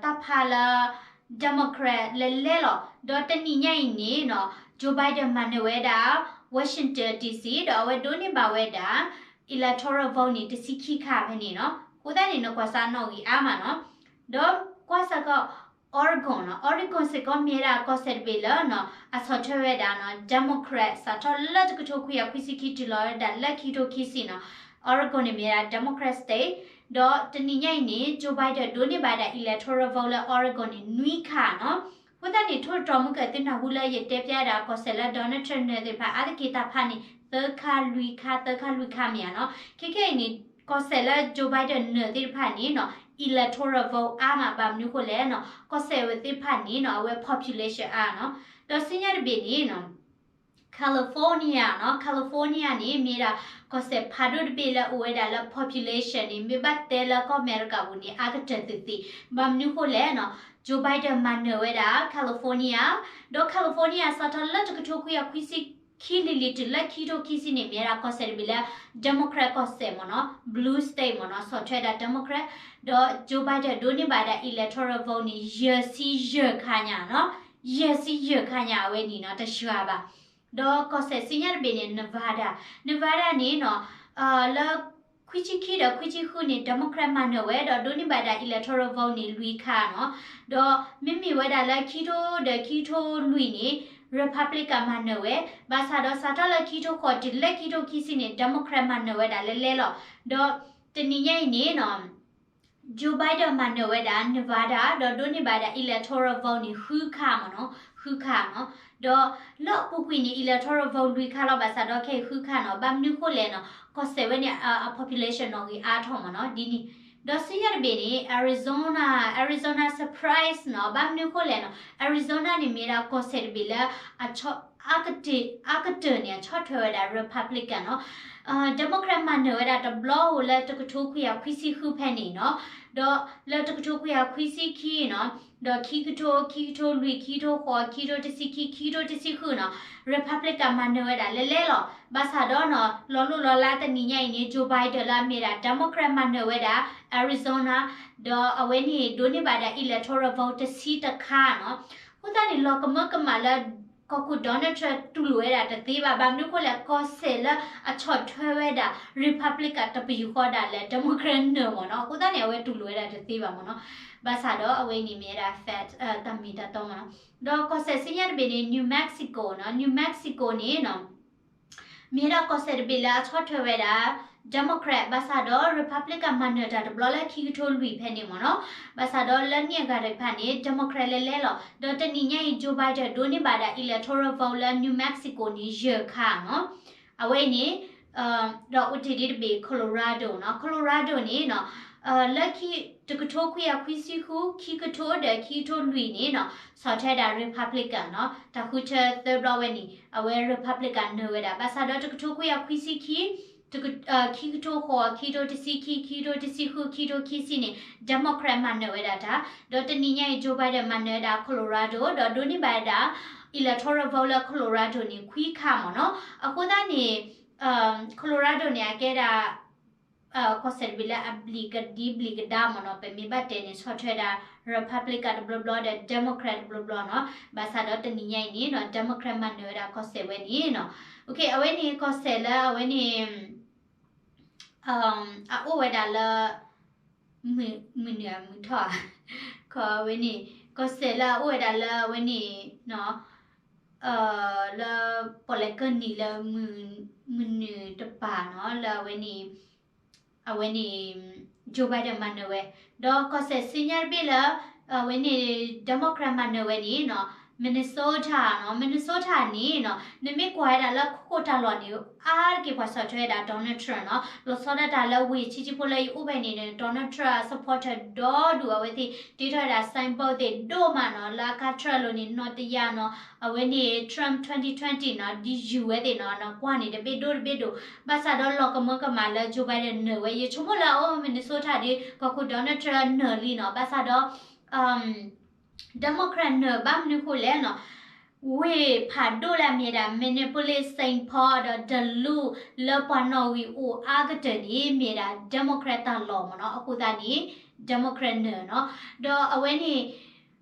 တၢ်ဖးလၢ Democrat လဲၤလဲၤလီၤ, ဒီးတနံၤညါအံၤန့ၣ်နီၤ, Joe Biden မၤနၢၤဝဲဒၣ် Washington DC ဒီးအဝဲဒိးန့ၢ်ဘၣ်ဝဲဒၣ် electoral vote န့ၣ် တဆံခံခါဖဲန့ၣ်နီၤ, အဃိသတးန့ၣ် နကွၢ်စၢ်နီၣ်ဂံၢ်အါမးနီၤ, ဒီးကွၢ်စၢ်ကီး Oregon နီၤ, Oregon စ့ၢ်ကီးမ့ၢ်ဝဲဒၣ်ကီၢ်စဲၣ်တဘ့ၣ်လၢနီၤ, အဆီၣ်ထွဲဝဲဒၣ်နီၤ, Democrat စးထီၣ်လၢတကထိခွံကယၤခွံဆံခံတုၤလီၤဝဲဒၣ်လၢခံကထိခံဆံနီၤ, Oregon န့ၣ်မ့ၢ်ဝဲဒၣ် Democrat state, ဒီးတနံၤညါအံၤန့ၣ် Joe Biden ဒိးန့ၢ်ဘၣ်ဒၣ် electoral vote လၢ Oregon န့ၣ် နွံခါနီၤ, အဃိသတးန့ၣ် ထိၣ်သတြီၤမုၢ်ကၢၢ်သုနၢ်ဟူလၢယတဲဖျါဒၣ်ကီၢ်စဲၣ်လၢ Donald Trump နၢၤသ့ၣ်တဖၣ် အါတက့ၢ်တၢ်ဖးန့ၣ် သၢခါလွံၢ်ခါ သၢခါလွံၢ်ခါမ့ၢ်ဧါနီၤ, ခဲခဲအံၤန့ၣ် ကီၢ်စဲၣ်လၢ Joe Biden နၢၤသ့ၣ်တဖၣ်န့ၣ်နီၤ, electoral vote အါမး ဘၣ်မနုၤဃိလဲၣ်နီၤ, ကီၢ်စဲၣ်ဝဲသ့ၣ်တဖၣ်န့ၣ်နီၤ အဝဲ population အါနီၤ, ဒီးဆူညါတဘ့ၣ်န့ၣ်နီၤ California နီၤ, California န့ၣ် မ့ၢ်ဒၣ်ကီၢ်စဲၣ်ဖးဒိၣ်တဘ့ၣ်လၢအိၣ်ဝဲဒၣ်လၢ population န့ၣ် မ့ၢ်ဘၣ်တဲလၢကီၢ်အမဲရကၤပူၤန့ၣ် အါကတၢၢ်သ့ၣ်သ့ၣ်, ဘၣ်မနုၤဃိလဲၣ်နီၤ, Joe Biden မၤနၢၤဝဲဒၣ် California, ဒီး California စးထီၣ်လၢတကထိခွံကယၤခွံဆံခံလံၤလံၤတုၤလၢခံကထိခံဆံန့ၣ် မ့ၢ်ဒၣ်ကီၢ်စဲၣ်တဘ့ၣ်လၢ Democrat ကီၢ်စဲၣ်မ့ၢ်နီၤ, blue state မ့ၢ်နီၤ, ဆီၣ်ထွဲဒၣ် Democrat, ဒီး Joe Biden ဒိးန့ၢ်ဘၣ်ဒၣ် electoral vote န့ၣ် ယဲၢ်ဆံယဲၢ်ခါညါနီၤ, ယဲၢ်ဆံယဲၢ်ခါညါအဝဲန့ၣ်နီၤ, တစှၤဘၣ်. ဒီးကီၢ်စဲၣ်ဆူညါတဘ့ၣ်န့ၣ် Nevada, Nevada န့ၣ်နီၤ, လၢ ခွံဆံခံဒီးခွံဆံဃုန့ၣ် Democrat မၤနၢၤဝဲ ဒီးဒိးန့ၢ်ဘၣ်ဒၣ် electoral vote န့ၣ် လွံၢ်ခါနီၤ, ဒီးမ့မ့ၢ်ဝဲဒၣ်လၢခံထိဒီးခံထိလွံၢ်န့ၣ် Republican မၤနၢၤဝဲ, ဘၣ်ဆၣ်ဒီးစးထီၣ်လၢခံထိဃိးတုၤလၢခံထိခံဆံန့ၣ် Democrat မၤနၢၤဝဲဒၣ်လဲၤလဲၤလီၤ. ဒီးတနံၤညါအံၤန့ၣ်နီၤ Joe Biden မၤနၢၤဝဲဒၣ် Nevada ဒီးဒိးန့ၢ်ဘၣ်ဒၣ် electoral vote န့ၣ် ဃုခါမ့ၢ်နီၤ, ဃုခါနီၤ, ဒီးလၢအပူၤကွံာ်န့ၣ် electoral vote လွံၢ်ခါလီၤ, ဘၣ်ဆၣ်ဒီးခဲအံၤဃုခါနီၤ, ဘၣ်မနုၤဃိလဲၣ်နီၤ, ကီၢ်စဲၣ်ဝဲန့ၣ် အ population နီၣ်ဂံၢ်အါထီၣ်မ့ၢ်နီၤ, ဒ်န့ၣ်, ဒီးဆူညါတဘ့ၣ်န့ၣ် Arizona, Arizona surprise နီၤ, ဘၣ်မနုၤဃိလဲၣ်နီၤ, Arizona န့ၣ်မ့ၢ်ဒၣ်ကီၢ်စဲၣ်တဘ့ၣ်လၢ အဆီၣ် အါကတၢၢ် အါကတၢၢ်န့ၣ် အဆီၣ်ထွဲဝဲဒၣ် Republican နီၤ, Democrat မၤနၢၤဝဲဒၣ်တဘျီဧိၤလၢတကထိခွံကယၤခွံဆံဃုဖဲန့ၣ်နီၤ, ဒီးလၢတကထိခွံကယၤခွံဆံခံနီၤ, ဒီးခံကထိ ခံကထိလွံၢ် ခံကထိဃိး ခံကထိတဆံခံ ခံကထိတဆံဃုနီၤ, Republican မၤနၢၤဝဲဒၣ်လဲၤလဲၤလီၤ. ဘၣ်ဆၣ်ဒီးနီၤ လီၤလိၢ်လီၤလးတနံၤညါအံၤန့ၣ် Joe Biden လၢအမ့ၢ်ဒၣ် Democrat မၤနၢၤဝဲဒၣ် Arizona, ဒီးအဝဲန့ၣ်ဒိးန့ၢ်ဘၣ်ဒၣ် electoral vote တဆံတခါနီၤ, အဃိသတးန့ၣ် လီၤကမၢကမၣ်လၢ ကီၢ်ခိၣ် Donald Trump တူၢ်လိာ်ဝဲဒၣ်တသ့ဘၣ်, ဘၣ်မနုၤဃိလဲၣ် ကီၢ်စဲၣ်လၢအဆီၣ်ထွဲဝဲဒၣ် Republican တပယူာ်ဃီဒၣ်လဲာ် Democrat နၢၤမ့ၢ်နီၤ, အဃိသတးန့ၣ် အဝဲတူၢ်လိာ်ဝဲဒၣ်တသ့ဘၣ်မ့ၢ်နီၤ, ဘၣ်ဆၣ်ဒီးအဝဲန့ၣ်မ့ၢ်ဝဲဒၣ် fact တၢ်မ့ၢ်တၢ်တီမ့ၢ်နီၤ, ဒီးကီၢ်စဲၣ်ဆူညါတဘ့ၣ်န့ၣ် New Mexico နီၤ, New Mexico န့ၣ်နီၤ မ့ၢ်ဒၣ်ကီၢ်စဲၣ်တဘ့ၣ်လၢအဆီၣ်ထွဲဝဲဒၣ် Democrat ဘၣ်ဆၣ်ဒီး Republican မၤနၢၤတၢ်တဘျီလၢခံကထိလွံၢ်ဖဲန့ၣ်မ့ၢ်နီၤ, ဘၣ်ဆၣ်ဒီးလၢန့ၣ်အဂၤတဖၣ်န့ၣ် Democrat လဲၤလဲၤလီၤ, ဒီးတနံၤညါအံၤ Joe Biden ဒိးန့ၢ်ဘၣ်ဒၣ် electoral vote လၢ New Mexico န့ၣ် ယဲၢ်ခါနီၤ, အဝဲအံၤန့ၣ် ဒီးအိၣ်တ့ၢ်ဒ်တဘ့ၣ် Colorado နီၤ, Colorado န့ၣ်နီၤ လၢခံ တကထိခွံကယၤခွံဆံဃု ခံကထိဒီးခံကထိလွံၢ်န့ၣ်နီၤ ဆီၣ်ထွဲဒၣ် Republican နီၤ, တၢ်ဃုထၢသၢဘျီဝဲန့ၣ် အဝဲ Republican နၢၤဝဲဒၣ်, ဘၣ်ဆၣ်ဒီးတကထိခွံကယၤခွံဆံခံ ခံကထိဃိး ခံကထိတဆံခံ ခံကထိတဆံဃု ခံကထိခံဆံန့ၣ် Democrat မၤနၢၤဝဲဒၣ်တၢ်, ဒီးတနံၤညါအံၤ Joe Biden မၤနၢၤဝဲဒၣ် Colorado ဒီးဒိးန့ၢ်ဘၣ်ဝဲဒၣ် electoral vote လၢ Colorado န့ၣ် ခွံခါမ့ၢ်နီၤ. အဃိသတးန့ၣ် Colorado န့ၣ် အကဲဒၣ် ကီၢ်စဲၣ်တဘ့ၣ်လၢအဘျံးကဒံဘျံးကဒါမ့ၢ်နီၤ, ပမ့ၢ်ဘၣ်တဲန့ၣ် ဆီၣ်ထွဲဒၣ် Republican တဘျီဘျီဒီး Democrat တဘျီဘျီနီၤ. ဘၣ်ဆၣ်ဒီးတနံၤညါအံၤန့ၣ်နီၤ Democrat မၤနၢၤဝဲဒၣ်ကီၢ်စဲၣ်ဝဲန့ၣ်နီၤ. အဝဲန့ၣ် ကီၢ်စဲၣ်လၢအဝဲန့ၣ် အအိၣ်ဝဲဒၣ်လၢ မုၢ်နုာ်အမုၢ်ထီၣ်ဧါ, ခီဝဲန့ၣ် ကီၢ်စဲၣ်လၢအအိၣ်ဝဲဒၣ်လၢအဝဲန့ၣ် လၢပီၣ်လဲၣ်ကၢၢ်နံၤလၢ မုၢ်နုာ်တပၤနီၤ လၢအဝဲန့ၣ် အဝဲန့ၣ် Joe Biden မၤနၢၤဝဲ, ဒီးကီၢ်စဲၣ်ဆူညါတဘ့ၣ်လၢ အဝဲန့ၣ် Democrat မၤနၢၤဝဲန့ၣ်နီၤ Minnesota နီၤ, Minnesota န့ၣ်နီၤ နမ့ၢ်ကွၢ်ဝဲဒၣ်လၢခိခိၣ်တၢ်လီၢ်န့ၣ် အါတက့ၢ်ပှၤဆီၣ်ထွဲဝဲဒၣ် Donald Trump နီၤ. လီၤဆီဒၣ်တၢ်လၢဝ့ၢ်ဆံးဆံးဖိလၢယအိၣ်ဖဲန့ၣ်န့ၣ် Donald Trump supporter ဒီဒူၣ် အဝဲသ့ၣ်တ့ထီၣ်ဝဲဒၣ် signboard သ့ၣ်ဒိၣ်မးနီၤ လၢအကါ Trump လိၤန့ၣ်နီတယါနီၤ, အဝဲန့ၣ် Trump twenty twenty နီၤ ဒ်ယူၤဝဲသ့ၣ်နီၤ နကွၢ်န့ၣ်တဘ့ၣ်ဒိၣ်တဘ့ၣ်ဒိၣ်, ဘၣ်ဆၣ်ဒီးလီၤကမၢကမၣ်လၢ Joe Biden နၢၤဝဲ, ယဆိကမိၣ်လၢအအိၣ် Minnesota ဒီး ကီၢ်ခိၣ် Donald Trump နၢၤလံနီၤ, ဘၣ်ဆၣ်ဒီး Democrat နၢၤဘၣ်မနုၤဃိလဲၣ်နီၤ, ဝ့ၢ်ဖးဒိၣ်လၢအမ့ၢ်ဒၣ် Minneapolis, Saint Paul ဒီး Duluth လၢပှၤနီၣ်ဂံၢ်အိၣ်အါကတၢၢ်န့ၣ် မ့ၢ်ဒၣ် Democrat တၢ်လီၢ်မ့ၢ်နီၤ, အဃိသတးန့ၣ် Democrat နၢၤနီၤ, ဒီးအဝဲန့ၣ်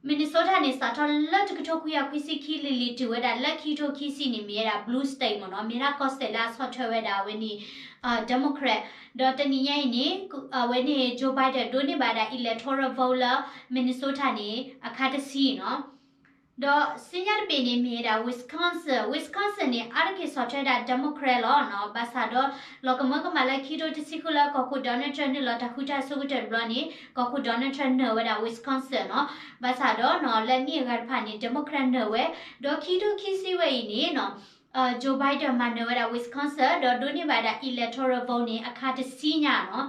Minnesota န့ၣ် စးထီၣ်လၢတကထိခွံကယၤခွံဆံခံလံၤလံၤတုၤဝဲဒၣ်လၢခံကထိခံဆံန့ၣ် မ့ၢ်ဝဲဒၣ် blue state မ့ၢ်နီၤ, မ့ၢ်ဒၣ်ကီၢ်စဲၣ်လၢအဆီၣ်ထွဲဝဲဒၣ်အဝဲန့ၣ် Democrat, ဒီးတနံၤညါအံၤန့ၣ် အဝဲန့ၣ် Joe Biden ဒိးန့ၢ်ဘၣ်ဝဲဒၣ် electoral vote လၢ Minnesota န့ၣ် အခါတဆံနီၤ, ဒီးဆူညါတဘ့ၣ်န့ၣ် မ့ၢ်ဝဲဒၣ် Wisconsin, Wisconsin န့ၣ် အါတက့ၢ်ဆီၣ်ထွဲဝဲဒၣ် Democrat လီၤနီၤ, ဘၣ်ဆၣ်ဒီး လီၤကမၢကမၣ်လၢခံကထိတဆံဃုလၢကီၢ်ခိၣ် Donald Trump နုာ်လီၤတၢ်ဃုထၢအဆိကတၢၢ်တဘျီန့ၣ် ကီၢ်ခိၣ် Donald Trump နၢၤဝဲဒၣ် Wisconsin နီၤ, ဘၣ်ဆၣ်ဒီးနီၤ လၢနံၣ်အဂၤတဖၣ်န့ၣ် Democrat နၢၤဝဲ, ဒီးခံကထိခံဆံဝဲအံၤန့ၣ်နီၤ Joe Biden မၤနၢၤဝဲဒၣ် Wisconsin ဒီးဒိးန့ၢ်ဘၣ်ဝဲဒၣ် electoral vote န့ၣ် အခါတဆံညါနီၤ,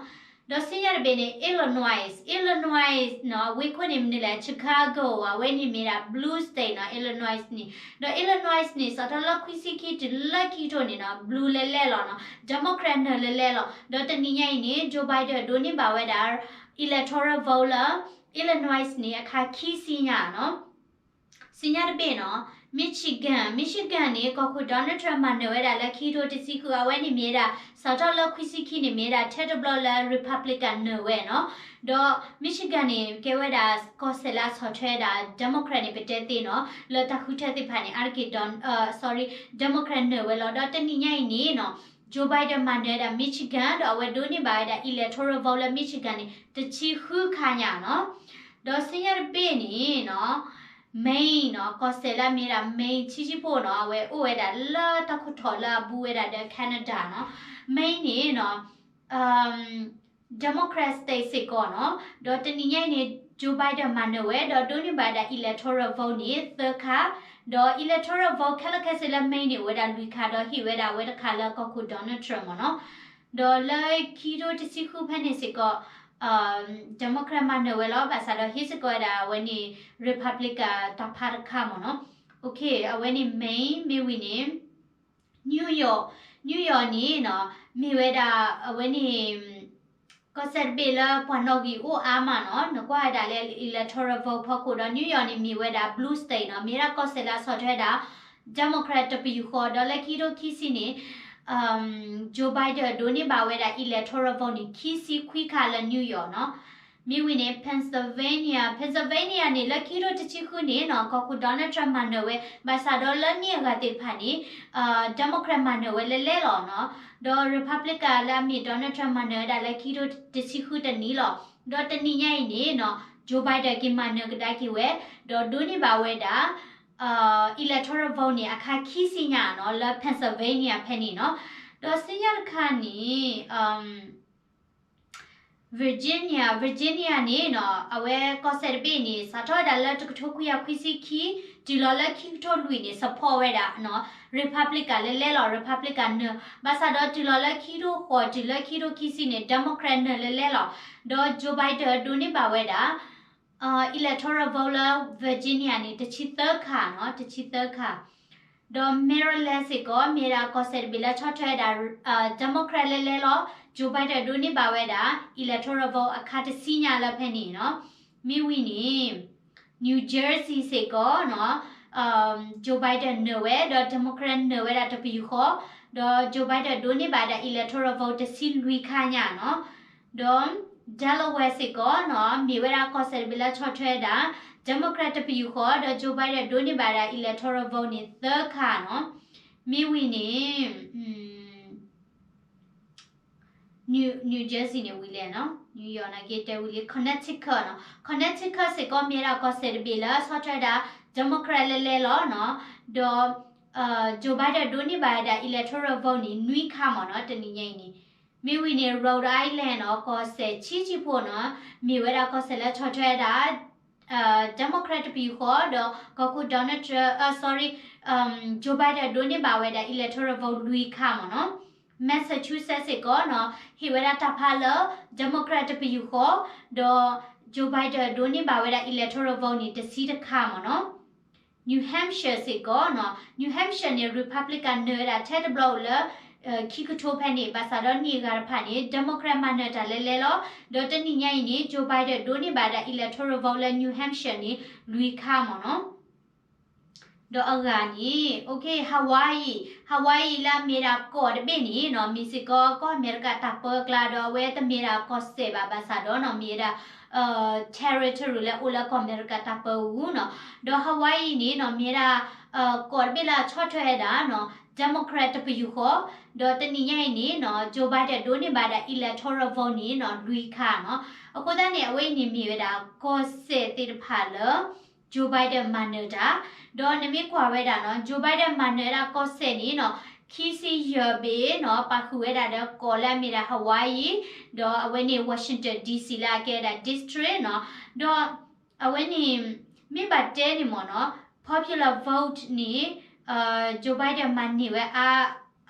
ဒီးဆူညါတဘ့ၣ်န့ၣ် Illinois, Illinois နီၤ ဝ့ၢ်ခိၣ်န့ၣ်မနုၤလဲၣ် Chicago အဝဲန့ၣ်မ့ၢ်ဒၣ် blue state နီၤ Illinois န့ၣ်, ဒီး Illinois န့ၣ် စးထီၣ်လၢခွံဆံခံတုၤလၢခံကထိန့ၣ်နီၤ blue လဲလဲလီၤနီၤ, Democrat နၢၤလဲလဲလီၤ, ဒီးတနံၤညါအံၤန့ၣ် Joe Biden ဒိးန့ၢ်ဘၣ်ဝဲဒၣ် electoral vote လၢ Illinois န့ၣ် အခါခံဆံညါနီၤ ဆူညါတဘ့ၣ်နီၤ Michigan, Michigan န့ၣ် ကီၢ်ခိၣ် Donald Trump မၤနၢၤဝဲဒၣ်လၢခံကထိတဆံဃု အဝဲန့ၣ်မ့ၢ်ဝဲဒၣ် စးထီၣ်လၢခွံဆံခံန့ၣ် မ့ၢ်ဝဲဒၣ်ထဲတဘျီလၢ Republican နၢၤဝဲနီၤ, ဒီး Michigan န့ၣ် ကဲဝဲဒၣ်ကီၢ်စဲၣ်လၢအဆီၣ်ထွဲဝဲဒၣ် Democrat န့ၣ် ပတဲသ့နီၤ လၢတၢ်ဃုထၢသ့ၣ်တဖၣ်န့ၣ် အါတက့ၢ် sorry, Democrat နၢၤဝဲလီၤ, ဒီးတနံၤညါအံၤန့ၣ်နီၤ Joe Biden မၤနၢၤဝဲဒၣ် Michigan ဒီးအဝဲဒိးန့ၢ်ဘၣ်ဝဲဒၣ် electoral vote လၢ Michigan န့ၣ် တဆံဃုခါညါနီၤ, ဒီးဆူညါတဘ့ၣ်န့ၣ်နီၤ Maine နီၤ ကီၢ်စဲၣ်လၢအမ့ၢ်ဒၣ် Maine ဆံးဆံးဖိနီၤ အဝဲအိၣ်ဝဲဒၣ်လၢတၢ်ခိၣ်ထီၣ်လၢအဘူးဝဲဒၣ်ဒီး Canada နီၤ, Maine န့ၣ်နီၤ Democrat state စ့ၢ်ကီးနီၤ, ဒီးတနံၤညါအံၤန့ၣ် Joe Biden မၤနၢၤဝဲ ဒီးဒိးန့ၢ်ဘၣ်ဝဲဒၣ် electoral vote န့ၣ် သၢခါ, ဒီး electoral vote ခဲလၢာ်ခဲဆ့လၢ Maine န့ၣ် အိၣ်ဝဲဒၣ်လွံၢ်ခါ ဒီးဟ့ၣ်ဝဲဒၣ်ဝဲတခါလၢကီၢ်ခိၣ် Donald Trump မ့ၢ်နီၤ, ဒီးလၢခံကထိတဆံဃုဖဲန့ၣ်စ့ၢ်ကီး Democrat မၤနၢၤဝဲလီၤ, ဘၣ်ဆၣ်ဒီးဟ့ၣ်စ့ၢ်ကီးဝဲဒၣ်အဝဲန့ၣ် Republican တၢ်ဖးတခါမ့ၢ်နီၤ, အဝဲန့ၣ် Maine မ့ၢ်ဝံၤန့ၣ် New York, New York န့ၣ်နီၤ မ့ၢ်ဝဲဒၣ်အဝဲန့ၣ် ကီၢ်စဲၣ်တဘ့ၣ်လၢပှၤနီၣ်ဂံၢ်အိၣ်အါမးနီၤ, နကွၢ်ဝဲဒၣ်လၢ electoral vote ဖီခိၣ်ဒီး New York န့ၣ် မ့ၢ်ဝဲဒၣ် blue state နီၤ, မ့ၢ်ဒၣ်ကီၢ်စဲၣ်လၢအဆီၣ်ထွဲဝဲဒၣ် Democrat တပယူာ်ဃီ, ဒီးလၢခံကထိခံဆံန့ၣ် Joe Biden ဒိးန့ၢ်ဘၣ်ဝဲဒၣ် electoral vote န့ၣ် ခံဆံခွံခါလၢ New York နီၤ. မ့ၢ်ဝံၤန့ၣ် Pennsylvania, Pennsylvania န့ၣ် လၢခံကထိတဆံဃုန့ၣ်နီၤ ကီၢ်ခိၣ် Donald Trump မၤနၢၤဝဲ, ဘၣ်ဆၣ်ဒီးလၢနံၣ်အဂၤသ့ၣ်တဖၣ်န့ၣ် Democrat မၤနၢၤဝဲလဲလဲလီၤနီၤ. ဒီး Republican လၢအမ့ၢ် Donald Trump မၤနၢၤဝဲဒၣ်လၢခံကထိတဆံဃုတနံၤလီၤ. ဒီးတနံၤညါအံၤန့ၣ်နီၤ Joe Biden က့ၤမၤနၢၤကဒါက့ၤဝဲ, ဒီးဒိးန့ၢ်ဘၣ်ဝဲဒၣ် electoral vote န့ၣ် အခါခံဆံညါနီၤ လၢ Pennsylvania ဖဲန့ၣ်နီၤ. ဒီးဆူညါတခါန့ၣ် Virginia, Virginia န့ၣ်နီၤ အဝဲကီၢ်စဲၣ်တဘ့ၣ်န့ၣ် စးထီၣ်ဝဲဒၣ်လၢတကထိခွံကယၤခွံဆံခံ တုၤလီၤလၢခံကထိလွံၢ်န့ၣ် support ဝဲဒၣ်နီၤ Republican လဲလဲလီၤ, Republican နၢၤ, ဘၣ်ဆၣ်ဒီးတုၤလီၤလၢခံကထိဃိးတုၤလၢခံကထိခံဆံန့ၣ် Democrat နၢၤလဲလဲလီၤ. ဒီး Joe Biden ဒိးန့ၢ်ဘၣ်ဝဲဒၣ် electoral vote လၢ Virginia န့ၣ် တဆံသၢခါနီၤ, တဆံသၢခါ. ဒီး Maryland စ့ၢ်ကီး မ့ၢ်ဝဲဒၣ်ကီၢ်စဲၣ်တဘ့ၣ်လၢဆီၣ်ထွဲဝဲဒၣ် Democrat လဲလဲလီၤ, Joe Biden ဒိးန့ၢ်ဘၣ်ဝဲဒၣ် electoral vote အခါတဆံညါလၢဖဲန့ၣ်နီၤ. မ့ၢ်ဝံၤန့ၣ် New Jersey စ့ၢ်ကီးနီၤ Joe Biden နၢၤဝဲ ဒီး Democrat နၢၤဝဲဒၣ်တပယူာ်ဃီ, ဒီး Joe Biden ဒိးန့ၢ်ဘၣ်ဒၣ် electoral vote တဆံလွံၢ်ခါညါနီၤ. ဒီး Delaware စ့ၢ်ကီးနီၤ မ့ၢ်ဝဲဒၣ်ကီၢ်စဲၣ်တဘ့ၣ်လၢဆီၣ်ထွဲဝဲဒၣ် Democrat တပယူာ်ဃီ, ဒီး Joe Biden ဒိးန့ၢ်ဘၣ်ဒၣ် electoral vote န့ၣ်သၢခါနီၤ. မ့ၢ်ဝံၤန့ၣ် New Jersey န့ၣ်ဝံၤလဲၣ်နီၤ, New York နာ်က့တဲဝံၤလံ Connecticut နီၤ, Connecticut စ့ၢ်ကီးမ့ၢ်ဝဲဒၣ်ကီၢ်စဲၣ်တဘ့ၣ်လၢဆီၣ်ထွဲဝဲဒၣ် Democrat လဲၤလဲၤလီၤနီၤ. ဒီး Joe Biden ဒိးန့ၢ်ဘၣ်ဝဲဒၣ် electoral vote န့ၣ် နွံခါမ့ၢ်နီၤ တနံၤညါအံၤန့ၣ်. မ့ၢ်ဝံၤန့ၣ် Rhode Island နီၤ ကီၢ်စဲၣ်ဆံဆံဖိနီၤ မ့ၢ်ဝဲဒၣ်ကီၢ်စဲၣ်လၢဆီၣ်ထွဲဝဲဒၣ် Democrat တပယူာ်ဃီ ဒီးကီၢ်ခိၣ် Donald Trump, အ sorry, Joe Biden ဒိးန့ၢ်ဘၣ်ဝဲဒၣ် electoral vote လွံၢ်ခါမ့ၢ်နီၤ. Massachusetts စ့ၢ်ကီးနီၤ ဟ့ၣ်ဝဲဒၣ်တၢ်ဖးလၢ Democrat တပယူာ်ဃီ, ဒီး Joe Biden ဒိးန့ၢ်ဘၣ်ဝဲဒၣ် electoral vote န့ၣ် တဆံတခါမ့ၢ်နီၤ. New Hampshire စ့ၢ်ကီးနီၤ, New Hampshire န့ၣ် Republican နၢၤဝဲဒၣ်ထဲတဘျီအိၣ်လၢ ခံကထိဖဲန့ၣ် ဘၣ်ဆၣ်ဒီးနံၣ်အဂၤတဖၣ်န့ၣ် Democrat မၤနၢၤတၢ်လဲၤလဲၤလီၤ. ဒီးတနံၤညါအံၤန့ၣ် Joe Biden ဒိးန့ၢ်ဘၣ်ဒၣ် electoral vote လၢ New Hampshire န့ၣ် လွံၢ်ခါမ့ၢ်နီၤ. ဒီးအဂၤန့ၣ် okay, Hawaii, Hawaii လၢအမ့ၢ်ဒၣ်ကီၢ်တဘ့ၣ်န့ၣ်နီၤ မ့ၢ်စ့ၢ်ကီးကီၢ်အမဲရကၤတၢ်ပၢအကျါ ဒီးအဝဲတမ့ၢ်ဒၣ်ကီၢ်စဲၣ်ဘၣ် ဘၣ်ဆၣ်ဒီးနီၤ မ့ၢ်ဝဲဒၣ် territory လၢအိၣ်လၢကီၢ်အမဲရကၤတၢ်ပၢအပူၤနီၤ. ဒီး Hawaii န့ၣ်နီၤ မ့ၢ်ဝဲဒၣ် ကီၢ်တဘ့ၣ်လၢအဆီၣ်ထွဲဝဲဒၣ်နီၤ Democrat တပယူာ်ဃီ, ဒီးတနံၤညါအံၤန့ၣ်နီၤ Joe Biden ဒိးန့ၢ်ဘၣ်ဒၣ် electoral vote န့ၣ်နီၤ လွံၢ်ခါနီၤ. အဃိသတးန့ၣ် အဝဲအံၤန့ၣ်မ့ၢ်ဝဲဒၣ်ကီၢ်စဲၣ်သ့ၣ်တဖၣ်လၢ Joe Biden မၤနၢၤတၢ်, ဒီးနမ့ၢ်ကွၢ်ဝဲဒၣ်နီၤ Joe Biden မၤနၢၤဝဲဒၣ်ကီၢ်စဲၣ်န့ၣ်နီၤ ခံဆံယဲၢ်ဘ့ၣ်နီၤ ပာ်ဃုာ်ဝဲဒၣ်ဒီးကီၢ်လၢအမ့ၢ်ဒၣ် Hawaii, ဒီးအဝဲန့ၣ် Washington D C လၢအကဲဝဲဒၣ် district နီၤ, ဒီး အဝဲန့ၣ် မ့ၢ်ဘၣ်တဲန့ၣ်မ့ၢ်နီၤ popular vote န့ၣ် Joe Biden မၤန့ၢ်ဝဲအါ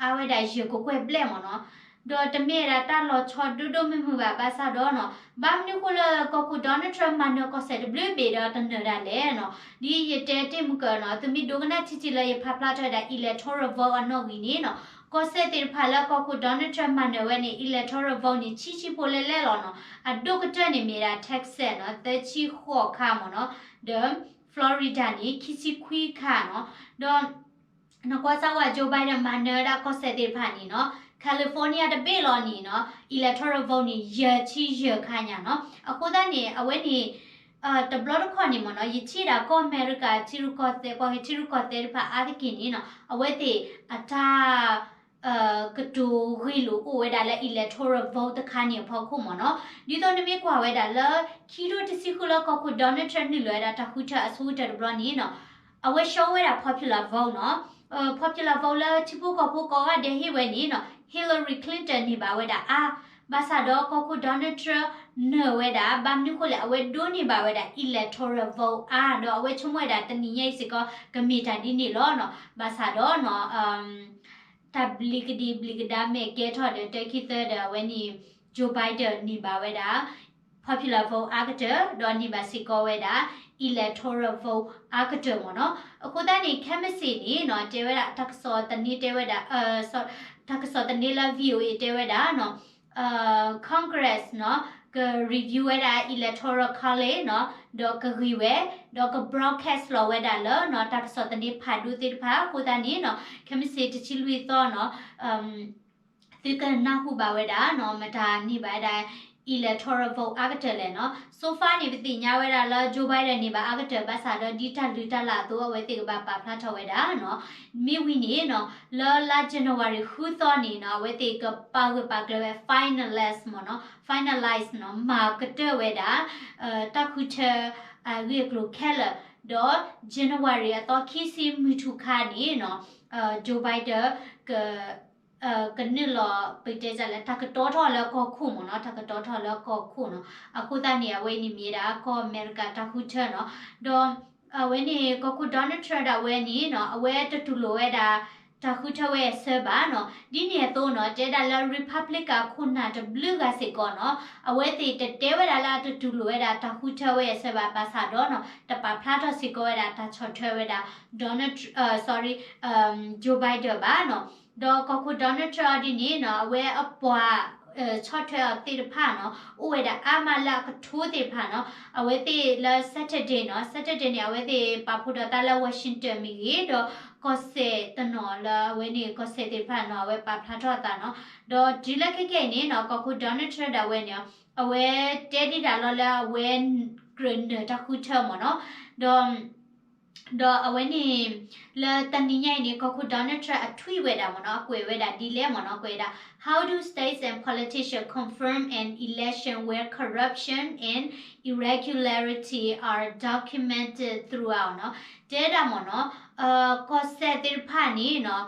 အါဝဲဒၣ်ယဲၢ်ကကွဲၢ်ဘျဲၣ်မ့ၢ်နီၤ, ဒီးတမ့ၢ်ဝဲဒၣ်တၢ်လီၤဆီဒိၣ်ဒိၣ်မုၢ်မုၢ်ဘၣ် ဘၣ်ဆၣ်ဒီးနီၤ ဘၣ်မနုၤဃိလၢကီၢ်ခိၣ် Donald Trump မၤနၢၤကီၢ်စဲၣ်တဘျုးဘ့ၣ်ဒီးတနၢၤဒၣ်လဲာ်နီၤ, ဒ်ယတဲတ့ၢ်မုၢ်ကၢနီၤ သုမ့ၢ်ဒိကနၣ်ထံထံလၢယဖးဖျါထီၣ်ဝဲဒၣ် electoral vote အနီၣ်ဂံၢ်န့ၣ်နီၤ ကီၢ်စဲၣ်သ့ၣ်တဖၣ်လၢကီၢ်ခိၣ် Donald Trump မၤနၢၤဝဲန့ၣ် electoral vote န့ၣ် ဆံဆံဖိလဲလဲလီၤနီၤ, အဒိၣ်ကတၢၢ်န့ၣ်မ့ၢ်ဒၣ် Texas နီၤ သၢဆံဃိးခါမ့ၢ်နီၤ, ဒီး Florida န့ၣ် ခံဆံခွံခါနီၤ, ဒီး နကွၢ်စၢ်ဝဲ Joe Biden မၤနၢၤဝဲဒၣ်ကီၢ်စဲၣ်သ့ၣ်တဖၣ်န့ၣ်နီၤ California တဘ့ၣ်လီၤန့ၣ်နီၤ electoral vote န့ၣ် ယဲၢ်ဆံယဲၢ်ခါညါနီၤ, အဃိသတးန့ၣ် အဝဲန့ၣ် တဘျီတခီၣ်န့ၣ်မ့ၢ်နီၤ ယထံၣ်ဒၣ်ကီၢ်အမဲရကၤထံရူၢ်ကီၢ်သဲး ပှၤဂ့ၤထံရူၢ်ကီၢ်သဲးတဖၣ်အါတက့ၢ်န့ၣ်နီၤ အဝဲသ့ၣ်အတၢ် ကတိၤဂ့ၢ်လိာ်အိၣ်ဝဲဒၣ်လၢ electoral vote တခါန့ၣ်အဖီခိၣ်မ့ၢ်နီၤ, ဒ်သိးနမ့ၢ်ကွၢ်ဝဲဒၣ်လၢ ခံထိတဆံဃုလၢကီၢ်ခိၣ် Donald Trump နုာ်လီၤဝဲဒၣ်တၢ်ဃုထၢအဆိကတၢၢ်တဘျီန့ၣ်နီၤ အဝဲဆှၢဝဲဒၣ် popular vote နီၤ, popular vote လၢထံဖိကီၢ်ဖိကိးဂၤဒဲးဟ့ၣ်ဝဲန့ၣ်နီၤ Hillary Clinton န့ၢ်ဘၣ်ဝဲဒၣ်အါ, ဘၣ်ဆၣ်ဒီးကီၢ်ခိၣ် Donald Trump နၢၤဝဲဒၣ် ဘၣ်မနုၤဃိလဲၣ် အဝဲဒိးန့ၢ်ဘၣ်ဝဲဒၣ် electoral vote အါ ဒီးအဝဲဆိကမိၣ်ဝဲဒၣ်တနံၤညါအံၤစ့ၢ်ကီး ကမ့ၢ်တၢ်ဒ်န့ၣ်လီၤနီၤ, ဘၣ်ဆၣ်ဒီးနီၤ တၢ်ဘျံးကဒံးဘျံးကဒါမဲာ်ကဲထီၣ်ဒီး တၢ်ခံသၢဒီး အဝဲန့ၣ် Joe Biden န့ၢ်ဘၣ်ဝဲဒၣ် popular vote အါကတၢၢ် ဒီးန့ၢ်ဘၣ်စ့ၢ်ကီးဝဲဒၣ် electoral vote အါကတၢၢ်မ့ၢ်နီၤ. အဃိသတးန့ၣ် ခဲမုၢ်ဆ့ၣ်န့ၣ်နီၤ တဲဝဲဒၣ် တၢ်ကစီၣ်သန့တဲဝဲဒၣ် တၢ်ကစီၣ်သန့လၢ VOA တဲဝဲဒၣ်နီၤ Congress နီၤ က review ဝဲဒၣ် electoral college နီၤ ဒီးကဂ့ၤဝဲ ဒီးက broadcast လီၤဝဲဒၣ်လၢနီၤ တၢ်ကစီၣ်သန့ဖးဒိၣ်သ့ၣ်တဖၣ် အဃိသတးန့ၣ်နီၤ ခဲမုၢ်ဆ့ၣ်တဆံလွံၢ်သီနီၤ သုကနၢ်ဟူဘၣ်ဝဲဒၣ်နီၤ မတၤန့ၢ်ဘၣ်ဝဲဒၣ် electoral vote အါကတၢၢ်လဲၣ်နီၤ. So far န့ၣ် ပသ့ၣ်ညါဝဲဒၣ်လၢ Joe Biden န့ၢ်ဘၣ်အါကတၢၢ် ဘၣ်ဆၣ်ဒီးဒ်တၢ်လုၢ်တၢ်လၢ်အသိး အဝဲသ့ၣ်ကဘၣ်ပာ်ဖျါထီၣ်ဝဲဒၣ်နီၤ. မ့ၢ်ဝံၤန့ၣ်နီၤ လၢလါ January ဃုသီန့ၣ်နီၤ အဝဲသ့ၣ်ကပာ်ဂၢၢ်ပာ်ကျၢၤဝဲ finalize မ့ၢ်နီၤ finalize နီၤ မၤကတၢၢ်ဝဲဒၣ် တၢ်ဃုထၢအဂ့ၢ်အကျိၤခဲလၢာ် ဒီး January အသီခံဆံမုၢ်ထူၣ်ခါန့ၣ်နီၤ Joe Biden က ကနုာ်လီၤ ပတဲလဲၣ် တၢ်ကတီၤထီၣ်လၢကီၢ်ခိၣ်မ့ၢ်နီၤ တၢ်ကတီၤထီၣ်လၢကီၢ်ခိၣ်နီၤ. အဃိသတးန့ၣ် အဝဲန့ၣ်မ့ၢ်ဒၣ်ကီၢ်အမဲရကၤတၢ်ဃုထၢနီၤ. ဒီးအဝဲန့ၣ် ကီၢ်ခိၣ် Donald Trump ဒၣ်ဝဲန့ၣ်နီၤ အဝဲတတူၢ်လိာ်ဝဲဒၣ် တၢ်ဃုထၢဝဲအဆၢဘၣ်နီၤ. ဒ်န့ၣ်အသိးနီၤ တဲဒၣ်လၢ Republican ခိၣ်နၢ်တဘျုးဂၤစ့ၢ်ကီးနီၤ အဝဲသ့ၣ်တတဲဝဲဒၣ်လၢအတတူၢ်လိာ်ဝဲဒၣ်တၢ်ဃုထၢဝဲအဆၢဘၣ် ဘၣ်ဆၣ်ဒီးနီၤ တပာ်ဖျါထီၣ်စ့ၢ်ကီးဝဲဒၣ်တၢ်ဆီၣ်ထွဲဝဲဒၣ် Donald Tr- အ sorry Joe Biden ဘၣ်နီၤ. ဒီးကီၢ်ခိၣ် Donald Trump အီၤဒ်န့ၣ်နီၤ အဝဲအပှၤ ဆီၣ်ထွဲအီၤသ့ၣ်တဖၣ်နီၤ အိၣ်ဝဲဒၣ်အါမးလၢအကထိသ့ၣ်တဖၣ်နီၤ အဝဲသ့ၣ်လၢ Saturday နီၤ Saturday န့ၣ် အဝဲသ့ၣ်ပာ်ဖှိၣ်ဒီးတၢ်လၢ Washington မ့ၢ်ဂ့ၤ ဒီးကီၢ်စဲၣ်တနီၤလၢအဝဲန့ၣ် ကီၢ်စဲၣ်သ့ၣ်တဖၣ်နီၤ အဝဲပာ်ဖျါထီၣ်အသးနီၤ ဒီးတုၤလၢခဲကနံၣ်အံၤန့ၣ်နီၤ ကီၢ်ခိၣ် Donald Trump ဒၣ်ဝဲန့ၣ် အဝဲတဲဒံးဒၣ်လီၤလၢအဝဲ ကြၢးနၢၤတၢ်ဃုထၢမ့ၢ်နီၤ ဒီး ဒီးအဝဲန့ၣ် လၢတနံၤညါအံၤန့ၣ် ကီၢ်ခိၣ် Donald Trump အ tweet ဝဲဒၣ်မ့ၢ်နီၤ အကွဲးဝဲဒၣ်ဒ်လဲၣ်မ့ၢ်နီၤ ကွဲးဒၣ် How do states and politicians confirm an election where corruption and irregularity are documented throughout နီၤ တဲဒၣ်မ့ၢ်နီၤ ကီၢ်စဲၣ်သ့ၣ်တဖၣ်န့ၣ်နီၤ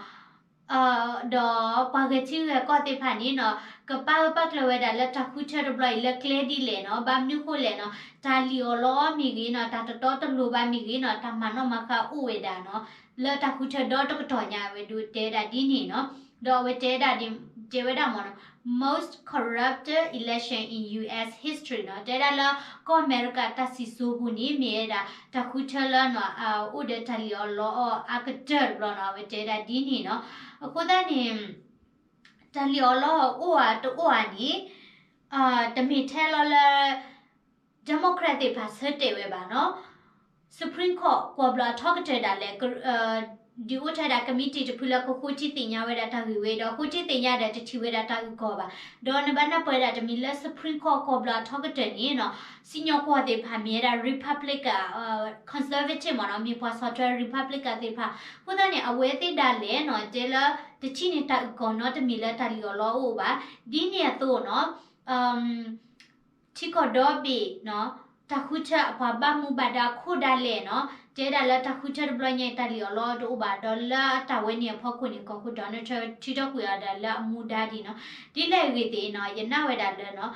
ဒီးပှၤဂဲၤထံဂဲၤကီၢ်သ့ၣ်တဖၣ်န့ၣ်နီၤ ကပာ်ဂၢၢ်ပာ်ကျၢၤဝဲဒၣ်လၢတၢ်ဃုထၢတဘျီအံၤလၢကျဲဒ်လဲၣ်နီၤ ဘၣ်မနုၤဃိလဲၣ်နီၤ တၢ်လံၣ်အီၣ်လီအီၣ်မ့ၢ်ဂ့ၤနီၤ တၢ်တတီတလိၤဘၣ်မ့ၢ်ဂ့ၤနီၤ တၢ်မၤနီၣ်မၤဃါအိၣ်ဝဲဒၣ်နီၤ လၢတၢ်ဃုထၢဒီတကတီၢ်ညါ အဝဲဒၣ်တဲဒၣ်ဒ်န့ၣ်နီၤ ဒီးအဝဲတဲဒၣ်ဒ် တဲဝဲဒၣ်မ့ၢ်နီၤ most corrupt election in U S history နီၤ တဲဒၣ်လၢကီၢ်အမဲရကၤတၢ်စံၣ်စိၤပူၤန့ၣ် မ့ၢ်ဝဲဒၣ်တၢ်ဃုထၢလၢနီၤ အိၣ်ဒီးတၢ်လံၣ်အီၣ်လီအီၣ်အါကတၢၢ်တဘျီနီၤ အဝဲတဲဒၣ်ဒ်န့ၣ်နီၤ အဃိသတးန့ၣ် တၢ်လံၣ်အီၣ်လီအီၣ်အိၣ်ဧါတအိၣ်ဧါန့ၣ် တမ့ၢ်ထဲလီၤလၢ Democrat သ့ၣ်တဖၣ်ဆၢတဲာ်ဝဲဘၣ်နီၤ Supreme Court ကွီၢ်ဘျီအထီကတၢၢ်ဒၣ်လဲာ် ဒုးအိၣ်ထဲဒၣ် committee တဖုလၢကဃိထံသ့ၣ်ညါဝဲဒၣ်တၢ်ဂ့ၢ်ဝဲ ဒီးဃိထံသ့ၣ်ညါဒီးတထံၣ်ဝဲဒၣ်တၢ်အုၣ်ကီၤဘၣ်. ဒီးနဘၣ်နၢ်ပၢၢ်ဒၣ်တမံၤလၢ Supreme Court ကွီၢ်ဘျီအထီကတၢၢ်န့ၣ်နီၤ စံၣ်ညီၣ်ကွီၢ်သ့ၣ်တဖၣ်မ့ၢ်ဝဲဒၣ် Republican conservative မ့ၢ်နီၤ မ့ၢ်ပှၤဆီၣ်ထွဲ Republican သ့ၣ်တဖၣ် အဃိသတးန့ၣ် အဝဲသ့ၣ်ဒၣ်လဲာ်နီၤ တဲလၢ တထံၣ်န့ၣ်တၢ်အုၣ်ကီၤနီတမံၤလၢတၢ်လံၣ်အီၣ်လီအီၣ်အိၣ်ဘၣ်. ဒ်န့ၣ်အသိးနီၤ ထံကီၢ်ဒီဘ့ၣ်နီၤ တၢ်ဃုထၢအပှၤဘၣ်မူဘၣ်ဒါအခိၣ်ဒၣ်လဲာ်နီၤ တဲဒၣ်လၢတၢ်ဃုထၢတဘျီညါအံၤ တၢ်လံၣ်အီၣ်လီအီၣ်တအိၣ်ဘၣ် ဒီးလၢအတၢ်ဝဲန့ၣ်အဖီခိၣ်န့ၣ် ကီၢ်ခိၣ် Donald Trump ထုးထီၣ်ကွံာ်အီၤဒီးလၢအမူဒါဒ်နီၤ ဒ်လဲၣ်အဂ့ၢ်သ့ၣ်နီၤ ယနာ်ဝဲဒၣ်လၢနီၤ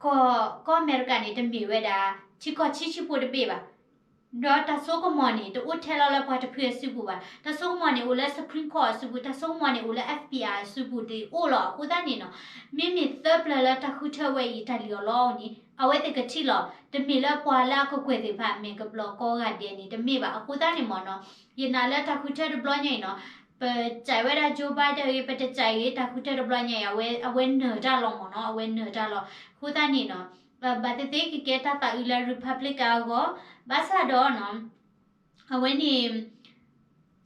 ကီၢ် ကီၢ်အမဲရကၤန့ၣ် တမ့ၢ်ဝဲဒၣ် ထံကီၢ်ဆံးဆံးဖိတဘ့ၣ်ဘၣ် ဒီးတၢ်စိကမီၤန့ၣ် တအိၣ်ထဲလီၤလၢပှၤတဖုအစုပူၤဘၣ်. တၢ်စိကမီၤန့ၣ် အိၣ်လၢ Supreme Court အစုပူၤ, တၢ်စိကမီၤန့ၣ် အိၣ်လၢ FBI အစုပူၤဒ်အိၣ်လီၤ. အဃိသတးန့ၣ်နီၤ မ့မ့ၢ်သၢပျၢၤလၢတၢ်ဃုထၢဝဲအံၤ တၢ်လံၣ်အီၣ်လီအီၣ်န့ၣ် အဝဲသ့ၣ်ကထံၣ်လီၤ. တမ့ၢ်လၢပှၤလၢအကကွဲၢ်သ့ၣ်တဖၣ် မဲာ်ကဘျီၣ်ကိးဂၤဒဲးန့ၣ် တမ့ၢ်ဘၣ်. အဃိသတးန့ၣ်မ့ၢ်နီၤ ယနာ်လၢတၢ်ဃုထၢတဘျီညါအံၤနီၤ ပစံးဝဲဒၣ် Joe Biden ဂ့ၤ ပတစံးဂ့ၤ တၢ်ဃုထၢတဘျီညါအံၤ အဝဲ အဝဲနၢၤတၢ်လီၤမ့ၢ်နီၤ အဝဲနၢၤတၢ်လီၤ. အဃိသတးန့ၣ်နီၤ ဘၣ်သ့ၣ်သ့ၣ်ကကဲတၢ်သးအုးလၢ Republican အဂီၢ် ဘၣ်ဆၣ်ဒီးနီၤ အဝဲန့ၣ်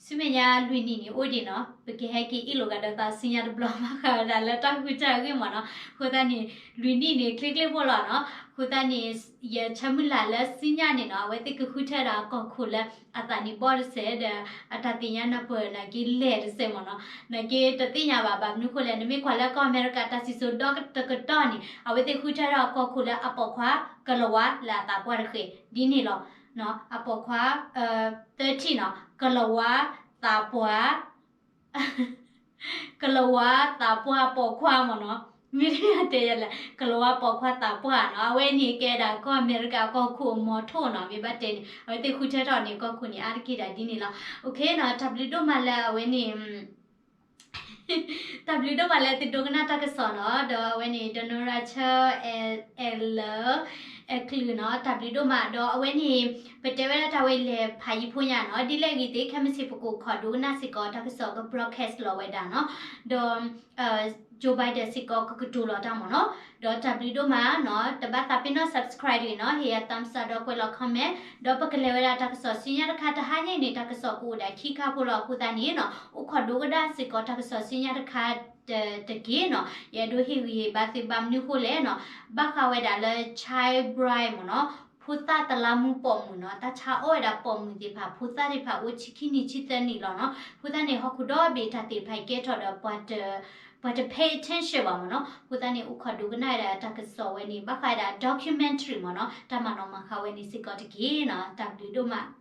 ဆူမဲာ်ညါလွံၢ်နံၣ်န့ၣ် အိၣ်ဒံးနီၤ ပကဟဲက့ၤအ့ၣ်လိာ်ကဒီးသးဆူညါတဘျီ ဘၣ်ဃးဝဲဒၣ်လၢတၢ်ဃုထၢအဂ့ၢ်မ့ၢ်နီၤ. အဃိသတးန့ၣ် လွံၢ်နံၣ်န့ၣ် ချ့ချ့ဖိလီၤနီၤ. အဃိသတးန့ၣ် ယဆၢမုၢ်လၢ်လၢဆူညါန့ၣ်နီၤ အဝဲသ့ၣ်ကဃုထၢဒၣ်ကီၢ်ခိၣ်လၢအသးနံၣ်ဘီတစဲးဒီး အတၢ်သ့ၣ်ညါနၢ်ပၢၢ်နာ်က့လဲၢ်တစဲးမ့ၢ်နီၤ. နာ်က့တသ့ၣ်ညါဘၣ် ဘၣ်မနုၤဃိလဲၣ် နမ့ၢ်ကွၢ်လၢကီၢ်အမဲရကၤတၢ်စံၣ်စိၤဒီတကတီၢ်န့ၣ် အဝဲသ့ၣ်ဃုထၢဒၣ်ကီၢ်ခိၣ်လၢအပိာ်ခွါကလၤဝါလၢအသးပှၢ်တဃ့ၢ် ဒ်န့ၣ်လီၤ. အပိာ်ခွါ သၢထံၣ်နီၤ ကလၤဝါသးပှၢ် ကလၤဝါသးပှၢ်ပိာ်ခွါမ့ၢ်နီၤ. မ့တမ့ၢ်တဲယဲလဲၣ် ကလၤဝါပိာ်ခွါသးပှၢ်နီၤ. အဝဲန့ၣ်ကဲဒၣ်ကီၢ်အမဲရကၤကီၢ်ခိၣ်အမီၤထိၣ်နီၤ. မ့ၢ်ဘၣ်တဲန့ၣ် အဝဲသ့ၣ်ဃုထၢထီၣ်န့ၣ် ကီၢ်ခိၣ်န့ၣ် အါတက့ၢ်ဒၣ်ဒ်န့ၣ်လီၤ. အိၣ်ခ့နီၤ တၢ်ဘျုးဒိၣ်မးလၢအဝဲန့ၣ် တၢ်ဘျုးဒိၣ်မးလၢသုဒိကနၣ်တၢ်ကစီၣ်နီၤ. ဒီးအဝဲန့ၣ် ဒိၣ်နရၣ်ဆၢ အဲၣ်လၢ အဲၣ်ချုးနီၤ တၢ်ဘျုးဒိၣ်မး ဒီးအဝဲန့ၣ် ပတဲဝဲဒၣ်တၢ်ဝဲလဲၤဖးယံာ်ဖိညါနီၤ. ဒ်လဲၣ်ဂ့ၤသ့ၣ် ခဲမုၢ်ဆ့ၣ်ပကအိၣ်ခိးဒိကနၣ်စ့ၢ်ကီး တၢ်ကစီၣ်က broadcast လီၤဝဲဒၣ်နီၤ. ဒီး Joe Biden စ့ၢ်ကီးကကတိၤလီၤတၢ်မ့ၢ်နီၤ. ဒီးတၢ်ဘျုးဒိၣ်မးနီၤ တဘၣ်သးပ့ၤနီၣ် subscribe တဂ့ၤနီၤ ဟ့ၣ်ယၤ thumbs up ဒီးကွဲးလီၤ comment ဒီးပကလဲၤဝဲဒၣ်တၢ်ကစီၣ်ဆူညါတခါ တဟါညါအံၤန့ၣ် တၢ်ကစီၣ်ကအိၣ်ဒၣ်ခံခါဖိလီၤ. အဃိသတးန့ၣ်နီၤ အိၣ်ခိးဒိကနၣ်စ့ၢ်ကီးတၢ်ကစီၣ်ဆူညါတခါ တက့ၢ်နီၤ. ယအဲၣ်ဒိးဟ့ၣ်ဂံၢ်ဟ့ၣ်ဘါသုဘၣ်မနုၤဃိလဲၣ်နီၤ ဘၣ်ဃးဝဲဒၣ်လၢ child bride မ့ၢ်နီၤ ဖိသၣ်တလါမူပိာ်မုၣ်နီၤ တၢ်ဆါအီၣ်ဝဲဒၣ်ပိာ်မုၣ်သ့ၣ်တဖၣ် ဖိသၣ်သ့ၣ်တဖၣ်အိၣ်ဆံခံနံၣ်ဆံသၢနံၣ်လီၤနီၤ. အဃိသတးန့ၣ် ဟီၣ်ခိၣ်ဒီဘ့ၣ်တၢ်သ့ၣ်တဖၣ်ကဲထီၣ်ဒီး ပှၤတ pay attention ဘၣ်မ့ၢ်နီၤ. အဃိသတးန့ၣ် အိၣ်ခိးဒိကနၣ်ဝဲဒၣ်တၢ်ကစီၣ်ဝဲန့ၣ် ဘၣ်ဃးဝဲဒၣ် documentary မ့ၢ်နီၤ တၢ်မၤနီၣ်မၤဃါဝဲန့ၣ်စ့ၢ်ကီးတက့ၢ်နီၤ. တၢ်ဘျုးဒိၣ်မး